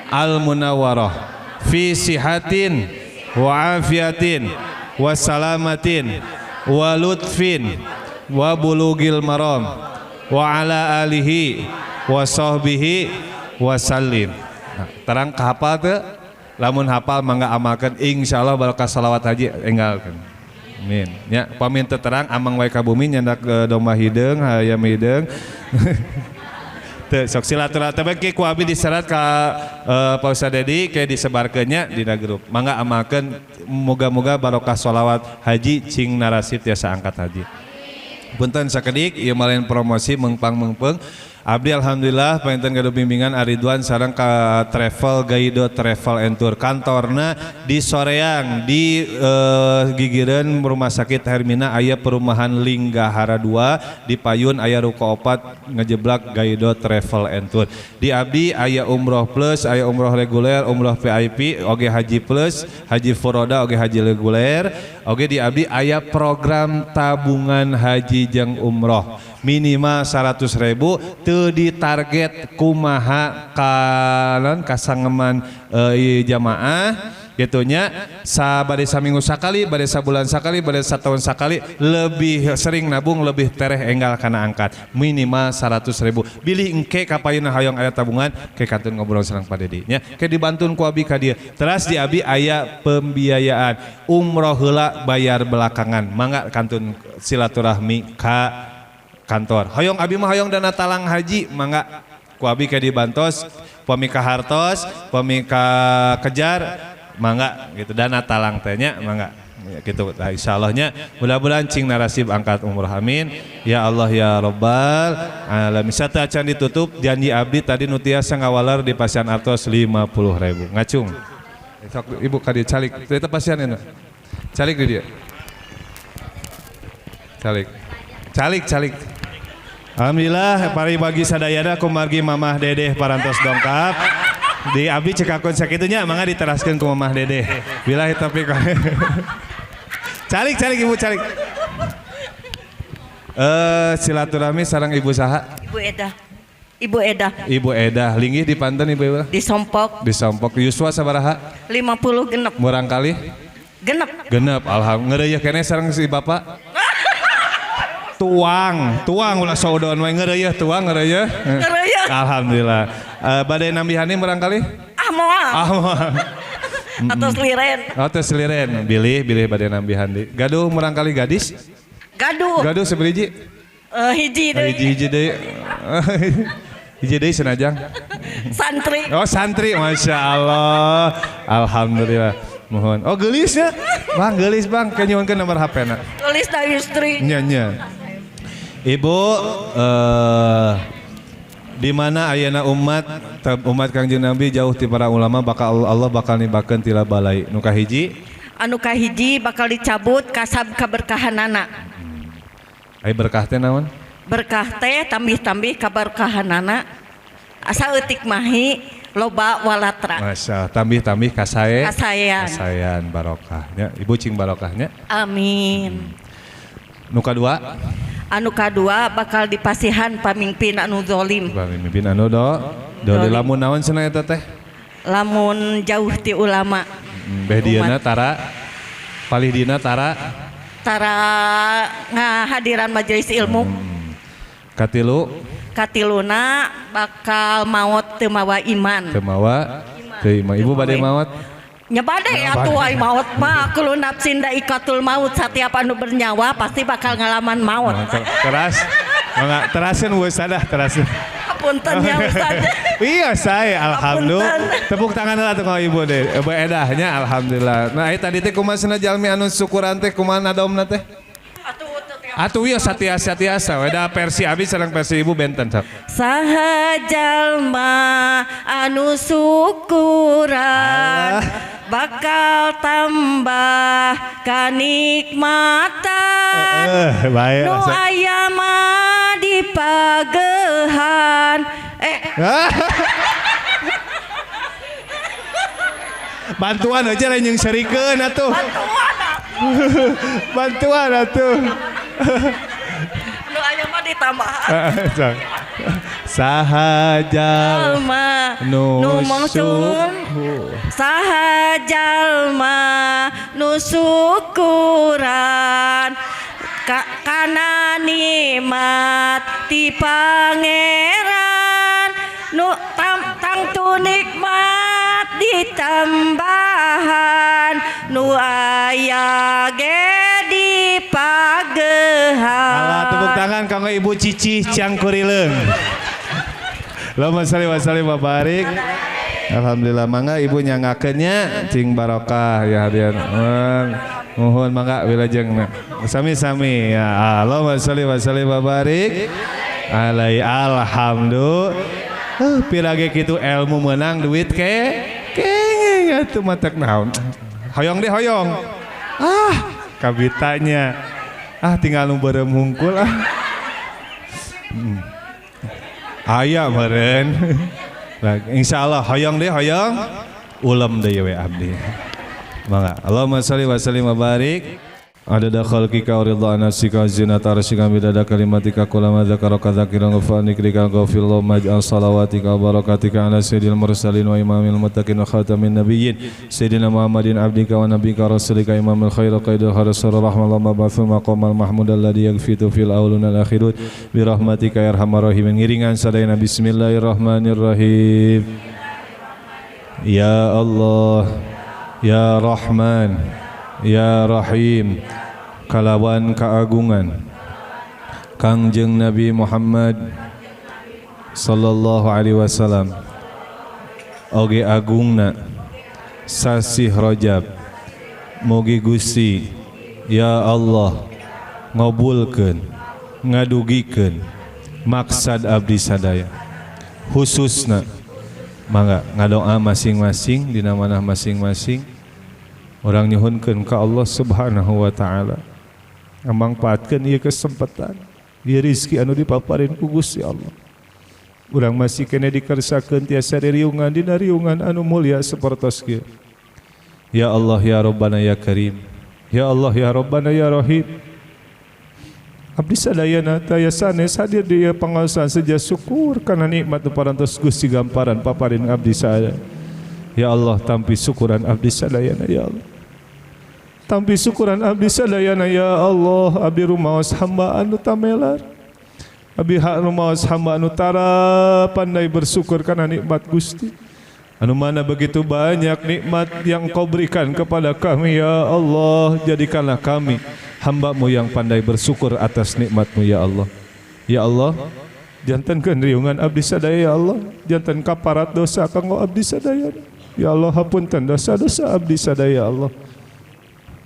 al munawwarah fi sihatin wa afiatin wa salamatin wa lutfin wa bulugil maram wa ala alihi wa sahbihi wa sallim. Nah, terang kahapal teu? Lamun hafal mangga amalkeun insyaallah barokah salawat haji enggalkeun. Amin. Ya, pamin teu terang amang wae ka bumi nyandak domba hideung, hayam hideung. Teu sok silaturahmi teh ku abi diserat ka Pak Ustaz Dedi ke disebarkeun nya dina grup. Mangga amalkeun moga-moga barokah salawat haji cing narasib tiasa angkat haji. Punten sakedik ieu mah lain promosi mengpang-mengpeung. Abdi alhamdulillah panginten gaduh bimbingan Aridwan sareng ka Travel Gaido Travel and Tour kantorna di Soreang di gigireun Rumah Sakit Hermina aya perumahan Linggahara 2 di Payun aya ruko 4 ngejeblak Gaido Travel and Tour. Di abdi aya umroh plus, aya umroh reguler, umroh VIP, oge haji plus, haji furoda, oge haji reguler, oge di abdi aya program tabungan haji jeung umroh minimal 100.000 teu ditarget kumaha kanan kasangeman jamaah gitunya sabade saminggu sakali bade sabulan sakali bade satahun sakali lebih sering nabung lebih tereh enggal kana angkat minimal 100.000 bilih engke kapayuna hoyong aya tabungan ke kantun ngobrol sareng Pak Dedi nya ke dibantun ku abi ka dieu teras di abi aya pembiayaan umroh heula bayar belakangan mangga kantun silaturahmi ka kantor. Hoyong abi mah hoyong dana talang haji mangga ku abi ke dibantos pami ka hartos pami ka kejar mangga gitu dana talang teh nya mangga ya, gitu nah, insyaallah mudah-mudahan cing narasib angkat umroh amin ya Allah ya Rabbal alamin. Satu acan ditutup janji abdi tadi nu tiasa ngawaler di pasian artos 50.000 ngacung sok ibu ka dieu calik teh pasian eta calik di dieu calik calik calik. Alhamdulillah pari bagi sadayana kumargi Mamah Dedeh parantos dongkap di abdi cekakun sakitunya mangga diteraskeun ku Mamah Dedeh billahi taufiq. Calik calik ibu calik. Silaturahmi sareng ibu saha? Ibu Edah. Ibu Edah. Ibu Edah linggih di Panten ibu Edah? Di Sompok. Di Sompok. Yuswa sabaraha? 50 genep. Murang kali? Genep. Genep. Alhamdulillah. Ngeureuyeun keneh sareng si bapak? Tuang, tuang ulah saudon we ngeureuyeun tuang ngeureuyeun. Ngeureuyeun. Alhamdulillah. Bade nambihani murang kali? Ah moal. Ah moal. Atos liren. Atos liren. Bilih bilih bade nambihan deui. Gaduh murang kali gadis? Gaduh. Gaduh sabiji? Hiji deui. Hiji deui. Hiji deui senajang. Santri. Oh santri, Masya Allah. Alhamdulillah. Mohon. Oh geulis ya? Bang geulis bang, ke nyuhunkeun nomor HP-na. Geulis da istri. Nya nya. Ibu di mana ayana umat umat Kangjeng Nabi jauh ti para ulama bakal Allah bakal nibakeun tila balai. Nu kahiji Anu kahiji bakal dicabut kasab kaberkahanana. Ai berkah teh naon? Berkah teh tambih-tambih kaberkahanana. Asa eutik mahi loba walatra. Masya Allah, tambih-tambih kasae. Kasaean. Kasaean barokahnya. Ibu cing barokahnya. Amin. Nu kadua? Anu kadua bakal dipasihan pamimpin anu zolim. Pamimpin anu do lamun naon cenah eta teh? Lamun jauh ti ulama. Beh dieuna tara palih dina tara tara ngahadiran majelis ilmu. Katilu? Katiluna bakal maot teu mawa iman. Teu mawa teu iman. Ibu bade maot? Nya bade atuh ai maot mah kullu nafsin daikatul maut, setiap anu bernyawa pasti bakal ngalaman maot. Teras mangga teraseun ustadzah teraseun. Punten ya ustaz. Iya saya alhamdulillah. Tepuk tangan lah tuh kalau ibu deh. Ibu edahnya alhamdulillah. Nah, tadi teh kumaha cenah jalmi anu syukuran teh kumaha nadomna teh? Atuh ieu satiasa-tiasa weda versi abi sareng versi ibu benten sok. Saha jalma anu syukuran bakal tambah kanikmatan. Bae nu aya mah dipagehan. Bantuan aja lain yang serikeun atuh. Bantuan atuh. Bantuan atuh. Nu aya mah ditambahan. Saha jalma nu syukur. Saha jalma nu syukuran kana nikmat ti pangeran nu tangtu nikmat ditambahan nu aya ge dipagehan. Alah, tepuk tangan kanggo Ibu Cici Cangkurileung. Allahumma sholli wa sallim wa barik. Alhamdulillah mangga ibu nyangakeun nya cing barokah ya hadirin. Mohon mangga wilajengna. Sami-sami ya. Allahumma sholli wa sallim wa barik alai alhamdulillah. Pirage kitu ilmu menang duit ke kenging atuh matak naon. Hoyong deh hoyong. Ah, kabitanya. Ah, tinggal nu beureum hungkul ah. Aya meureun. Nah, insyaallah hoyong deh hoyong. Ulem deui we abdi. Mangga. Allahumma sholli wa sallim wa barik. Adada khalqika wa ridha nafsika wa zinata arsyika bidada kalimatika kullama dzakaraka dzakirun ghafan dzikrika ghafirullahu maj'al salawatika wa barakatika ala sayyidil mursalin wa imamil muttaqin wa khatamin nabiyyin sayyidina Muhammadin abdika wa nabiyyika rasulika imamil khair qaidil khair rahmallahu mab'atsu maqamal mahmud alladzi yaghfitu fil awwalin wal akhirun bi rahmatika ya arhamar rahimin. Ngiringan sadayana bismillahirrahmanirrahim. Ya Allah ya Rahman ya Rahim, kalawan keagungan Kangjeng Nabi Muhammad sallallahu alaihi wasallam oge agungna sasih Rajab mugi Gusti ya Allah ngabulkeun ngadugikeun maksad abdi sadaya khususna mangga ngadoa masing-masing dina manah masing-masing. Orang nyuhunkeun ka Allah Subhanahu wa taala. Ngamangpaatkeun ieu kesempatan, ieu rezeki anu dipaparin ku Gusti Allah. Urang masih kene dikersakeun tiasa riungan dina riungan anu mulia sapertos kieu. Ya Allah ya Rabbana ya Karim. Ya Allah ya Rabbana ya Rahim. Abdi sadayana taya sanes hadir di ieu pangaosan seja syukur kana nikmat parantos Gusti gamparan paparin abdi sadaya. Ya Allah tampi syukuran abdi sadayana ya Allah. Tampi syukuran abdi sadayana ya Allah. Abdi rumaos hamba anu tamelar. Abdi rumaos hamba anu tara pandai bersyukur karena nikmat Gusti. Anu mana begitu banyak nikmat yang Kau berikan kepada kami ya Allah. Jadikanlah kami hamba-Mu yang pandai bersyukur atas nikmat-Mu ya Allah. Ya Allah, jantankeun riungan abdi sadaya ya Allah. Jantan kaparat dosa kanggo abdi sadaya. Ya Allah, hapunten dosa-dosa abdi sadaya ya Allah.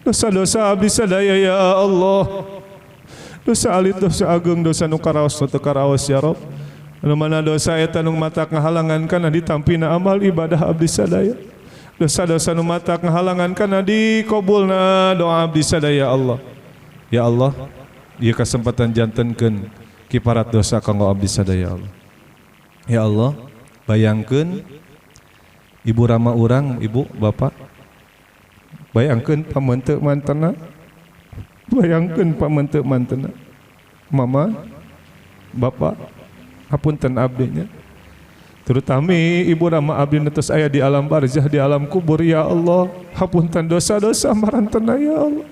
Dosa-dosa abdi sadaya ya Allah. Dosa alit, dosa ageng, dosa nu karaos nu teu karaos ya Rob. Anu mana dosa eta nu matak ngahalangan kana ditampina amal ibadah abdi sadaya. Dosa-dosa nu matak ngahalangan kana dikabulna doa abdi sadaya ya Allah. Ya Allah, ieu kasempatan jantenkeun kiparat dosa kanggo abdi sadaya ya Allah. Ya Allah, bayangkeun ibu rama urang, ibu bapak, bayangkeun pamenteuk mantena, bayangkeun pamenteuk mantena, mama, bapak, hapunten abdinya. Terutami ibu rama abdi tos aya di alam barzah, di alam kubur ya Allah, hapunten dosa-dosa marantena ya Allah.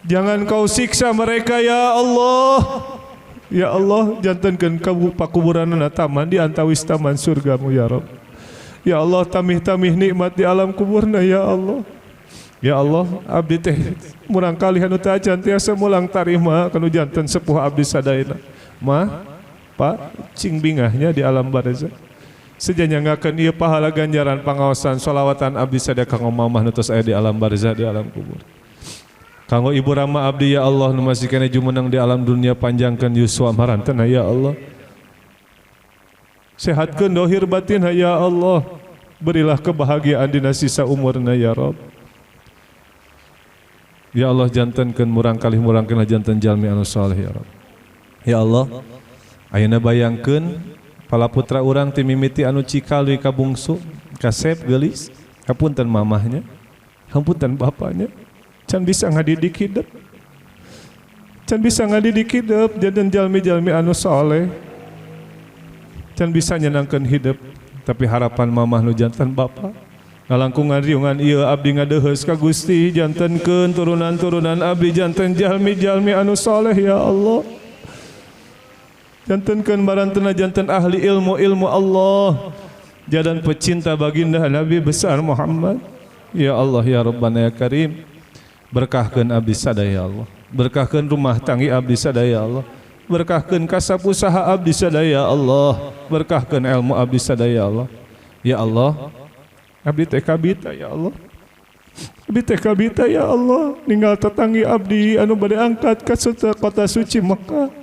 Jangan kau siksa mereka ya Allah. Ya Allah, jantenkeun pakuburanna taman di antawis taman surgamu ya Rabb. Ya Allah, tamih-tamih nikmat di alam kuburna ya Allah. Ya Allah, abdi teh murang kali anu teu acan tiasa mulang tarima kanu janten sepuh abdi sadayana. Ma, Pak, cing bingahnya di alam barzah. Sejanyangakeun ieu pahala ganjaran pangaosan sholawatan abdi sadaya kanggo mamah nu tos aya di alam barzah, di alam kubur. Kanggo ibu rama abdi ya Allah nu masih keneh jumeneng di alam dunia, panjangkeun yuswa marantena ya Allah. Sehatkeun dohir batin ya Allah. Berilah kebahagiaan dina sisa umurna ya Rabb. Ya Allah, jantenkeun murang kalih murangkeun janten jalmi anu saleh ya Rabb. Ya Allah, ayeuna bayangkeun pala putra urang ti mimiti anu cikal deui ka bungsu, kasep geulis, hapunten mamahnya, hapunten bapaknya, can bisa ngadidik hidup. Can bisa ngadidik hidup janten jalmi-jalmi anu saleh. Can bisa nyenangkeun hidup, tapi harapan mamah nu janten bapa ngalangkungan riungan ieu abdi ngadeheus ka Gusti, jantenkeun turunan-turunan abdi janten jalmi-jalmi anu saleh ya Allah. Jantenkeun marantena janten ahli ilmu-ilmu Allah, jadan pecinta baginda Nabi besar Muhammad. Ya Allah ya Rabbana ya Karim, berkahkeun abdi sadaya ya Allah. Berkahkeun rumah tanggi abdi sadaya ya Allah. Berkahkeun kasab usaha abdi sadaya ya Allah. Berkahkeun ilmu abdi sadaya ya Allah. Ya Allah, abdi teh kabita ya Allah. Abdi teh kabita ya Allah, ninggal tetanggi abdi anu bade angkat ka kota suci Mekah.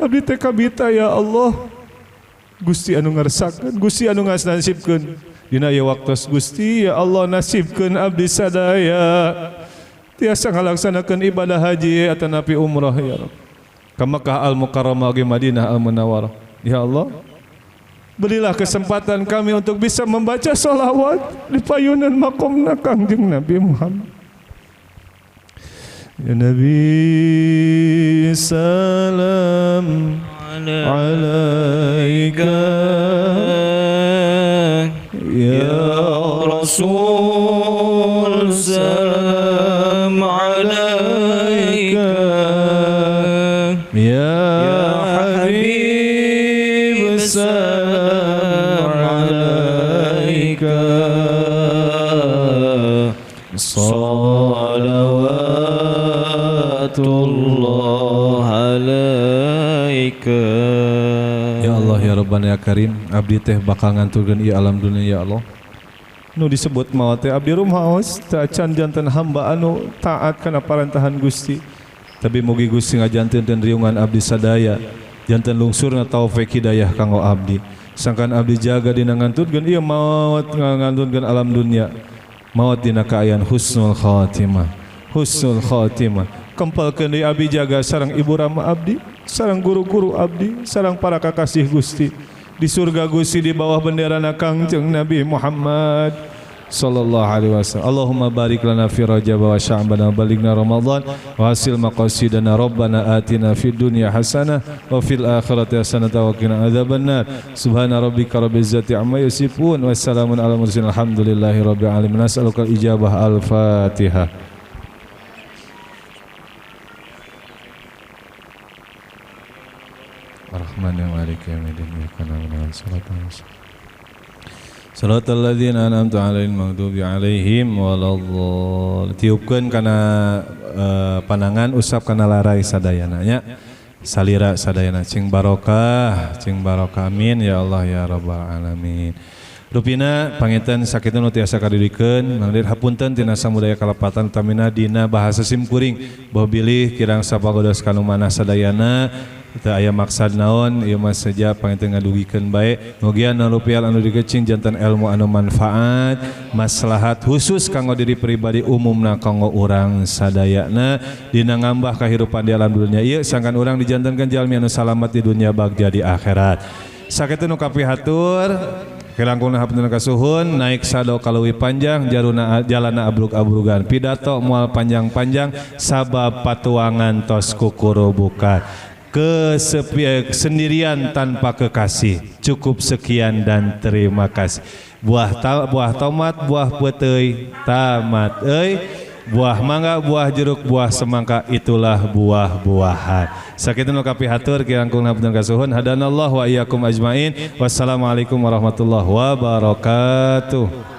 Abdi teh kabita ya Allah. Gusti anu ngarsakeun, Gusti anu ngasnasibkeun. Dina ieu waktos Gusti ya Allah nasibkeun abdi sadaya tiasa ngalaksanakeun ibadah haji atanapi umrah ya Rabb. Ka Makkah Al Mukarramah oge Madinah Al Munawwarah. Ya Allah, berilah kesempatan kami untuk bisa membaca sholawat di payunan makomna Kangjeng Nabi Muhammad. Ya Nabi salam alaika, ya Rasul salam alaika, ya Habib salam alaika, salawatullah alaika. Ya Allah ya Rabbana ya Karim, abdi teh bakal nganturkeun ieu alam dunia ya Allah. Nu disebut maot teh abdi rumaos teu acan janten hamba anu taat kana parentahan Gusti. Tapi mugi Gusti ngajantenkeun riungan abdi sadaya, janten lungsurna taufik hidayah kanggo abdi. Sangkan abdi jaga dina nganturkeun ieu maot nganturkeun alam dunia. Maot dina kaayaan husnul khatimah. Husnul khatimah. Kempelkeun deui abdi jaga sareng ibu rama abdi, sareng guru-guru abdi, sareng para kakasih Gusti. Di surga Gusti di bawah bendera Kangjeng Nabi Muhammad sallallahu alaihi wasallam. Allahumma barik lana fi Rajab wa Sya'ban wa balighna Ramadan wa hasil maqasidana. Rabbana atina fid dunya hasanah wa fil akhirati hasanah wa qina adzabannar. Subhana rabbika rabbil izzati amma yasifun wassalamun alal mursalin. Alhamdulillahi rabbil alamin. Nas'aluka al-ijabah. Al-Fatihah. Ar-Rahmanir Maliki yaumiddin. Iyyaka na'budu wa iyyaka nasta'in. Shiratal ladzina an'amta 'alaihim maghdubi 'alaihim waladdallin. Tiupkeun kana panangan, usap kana larai sadayana nya. Salira sadayana cing barokah, cing barokah. Amin ya Allah ya rabbal alamin. Rupina panginten sakitu nu tiasa kadidikeun, mangdir hapunten tina samudaya kalepatan utamina dina bahasa simkuring. Boh bilih kirang sapagodos kanu manah sadayana. Teu aya maksad naon ieu mah saja panginten ngadugikeun bae. Mugia nu rupial anu digecing janten ilmu anu manfaat, maslahat khusus kanggo diri pribadi, umumna kanggo urang sadayana dina ngambah kahirupan di alam dunia ieu, sangkan urang dijantenkeun jalmi anu salamat di dunia bagja di akhirat. Sakitu nu kapihatur, kirangkungna hapunten kasuhun. Naik sado kaleuwih panjang jaruna, jalana abrug-abrugan. Pidato moal panjang-panjang sabab patuangan tos kukurubukan. Kesepi sendirian tanpa kekasih. Cukup sekian dan terima kasih. Buah tomat, buah peuteuy, tamat euy. Buah mangga, buah jeruk, buah semangka, itulah buah-buahan. Sakitu nu kapihatur, kirangkungna hapunten kasuhun. Hadanallah wa iyyakum ajmain. Wassalamualaikum warahmatullahi wabarakatuh.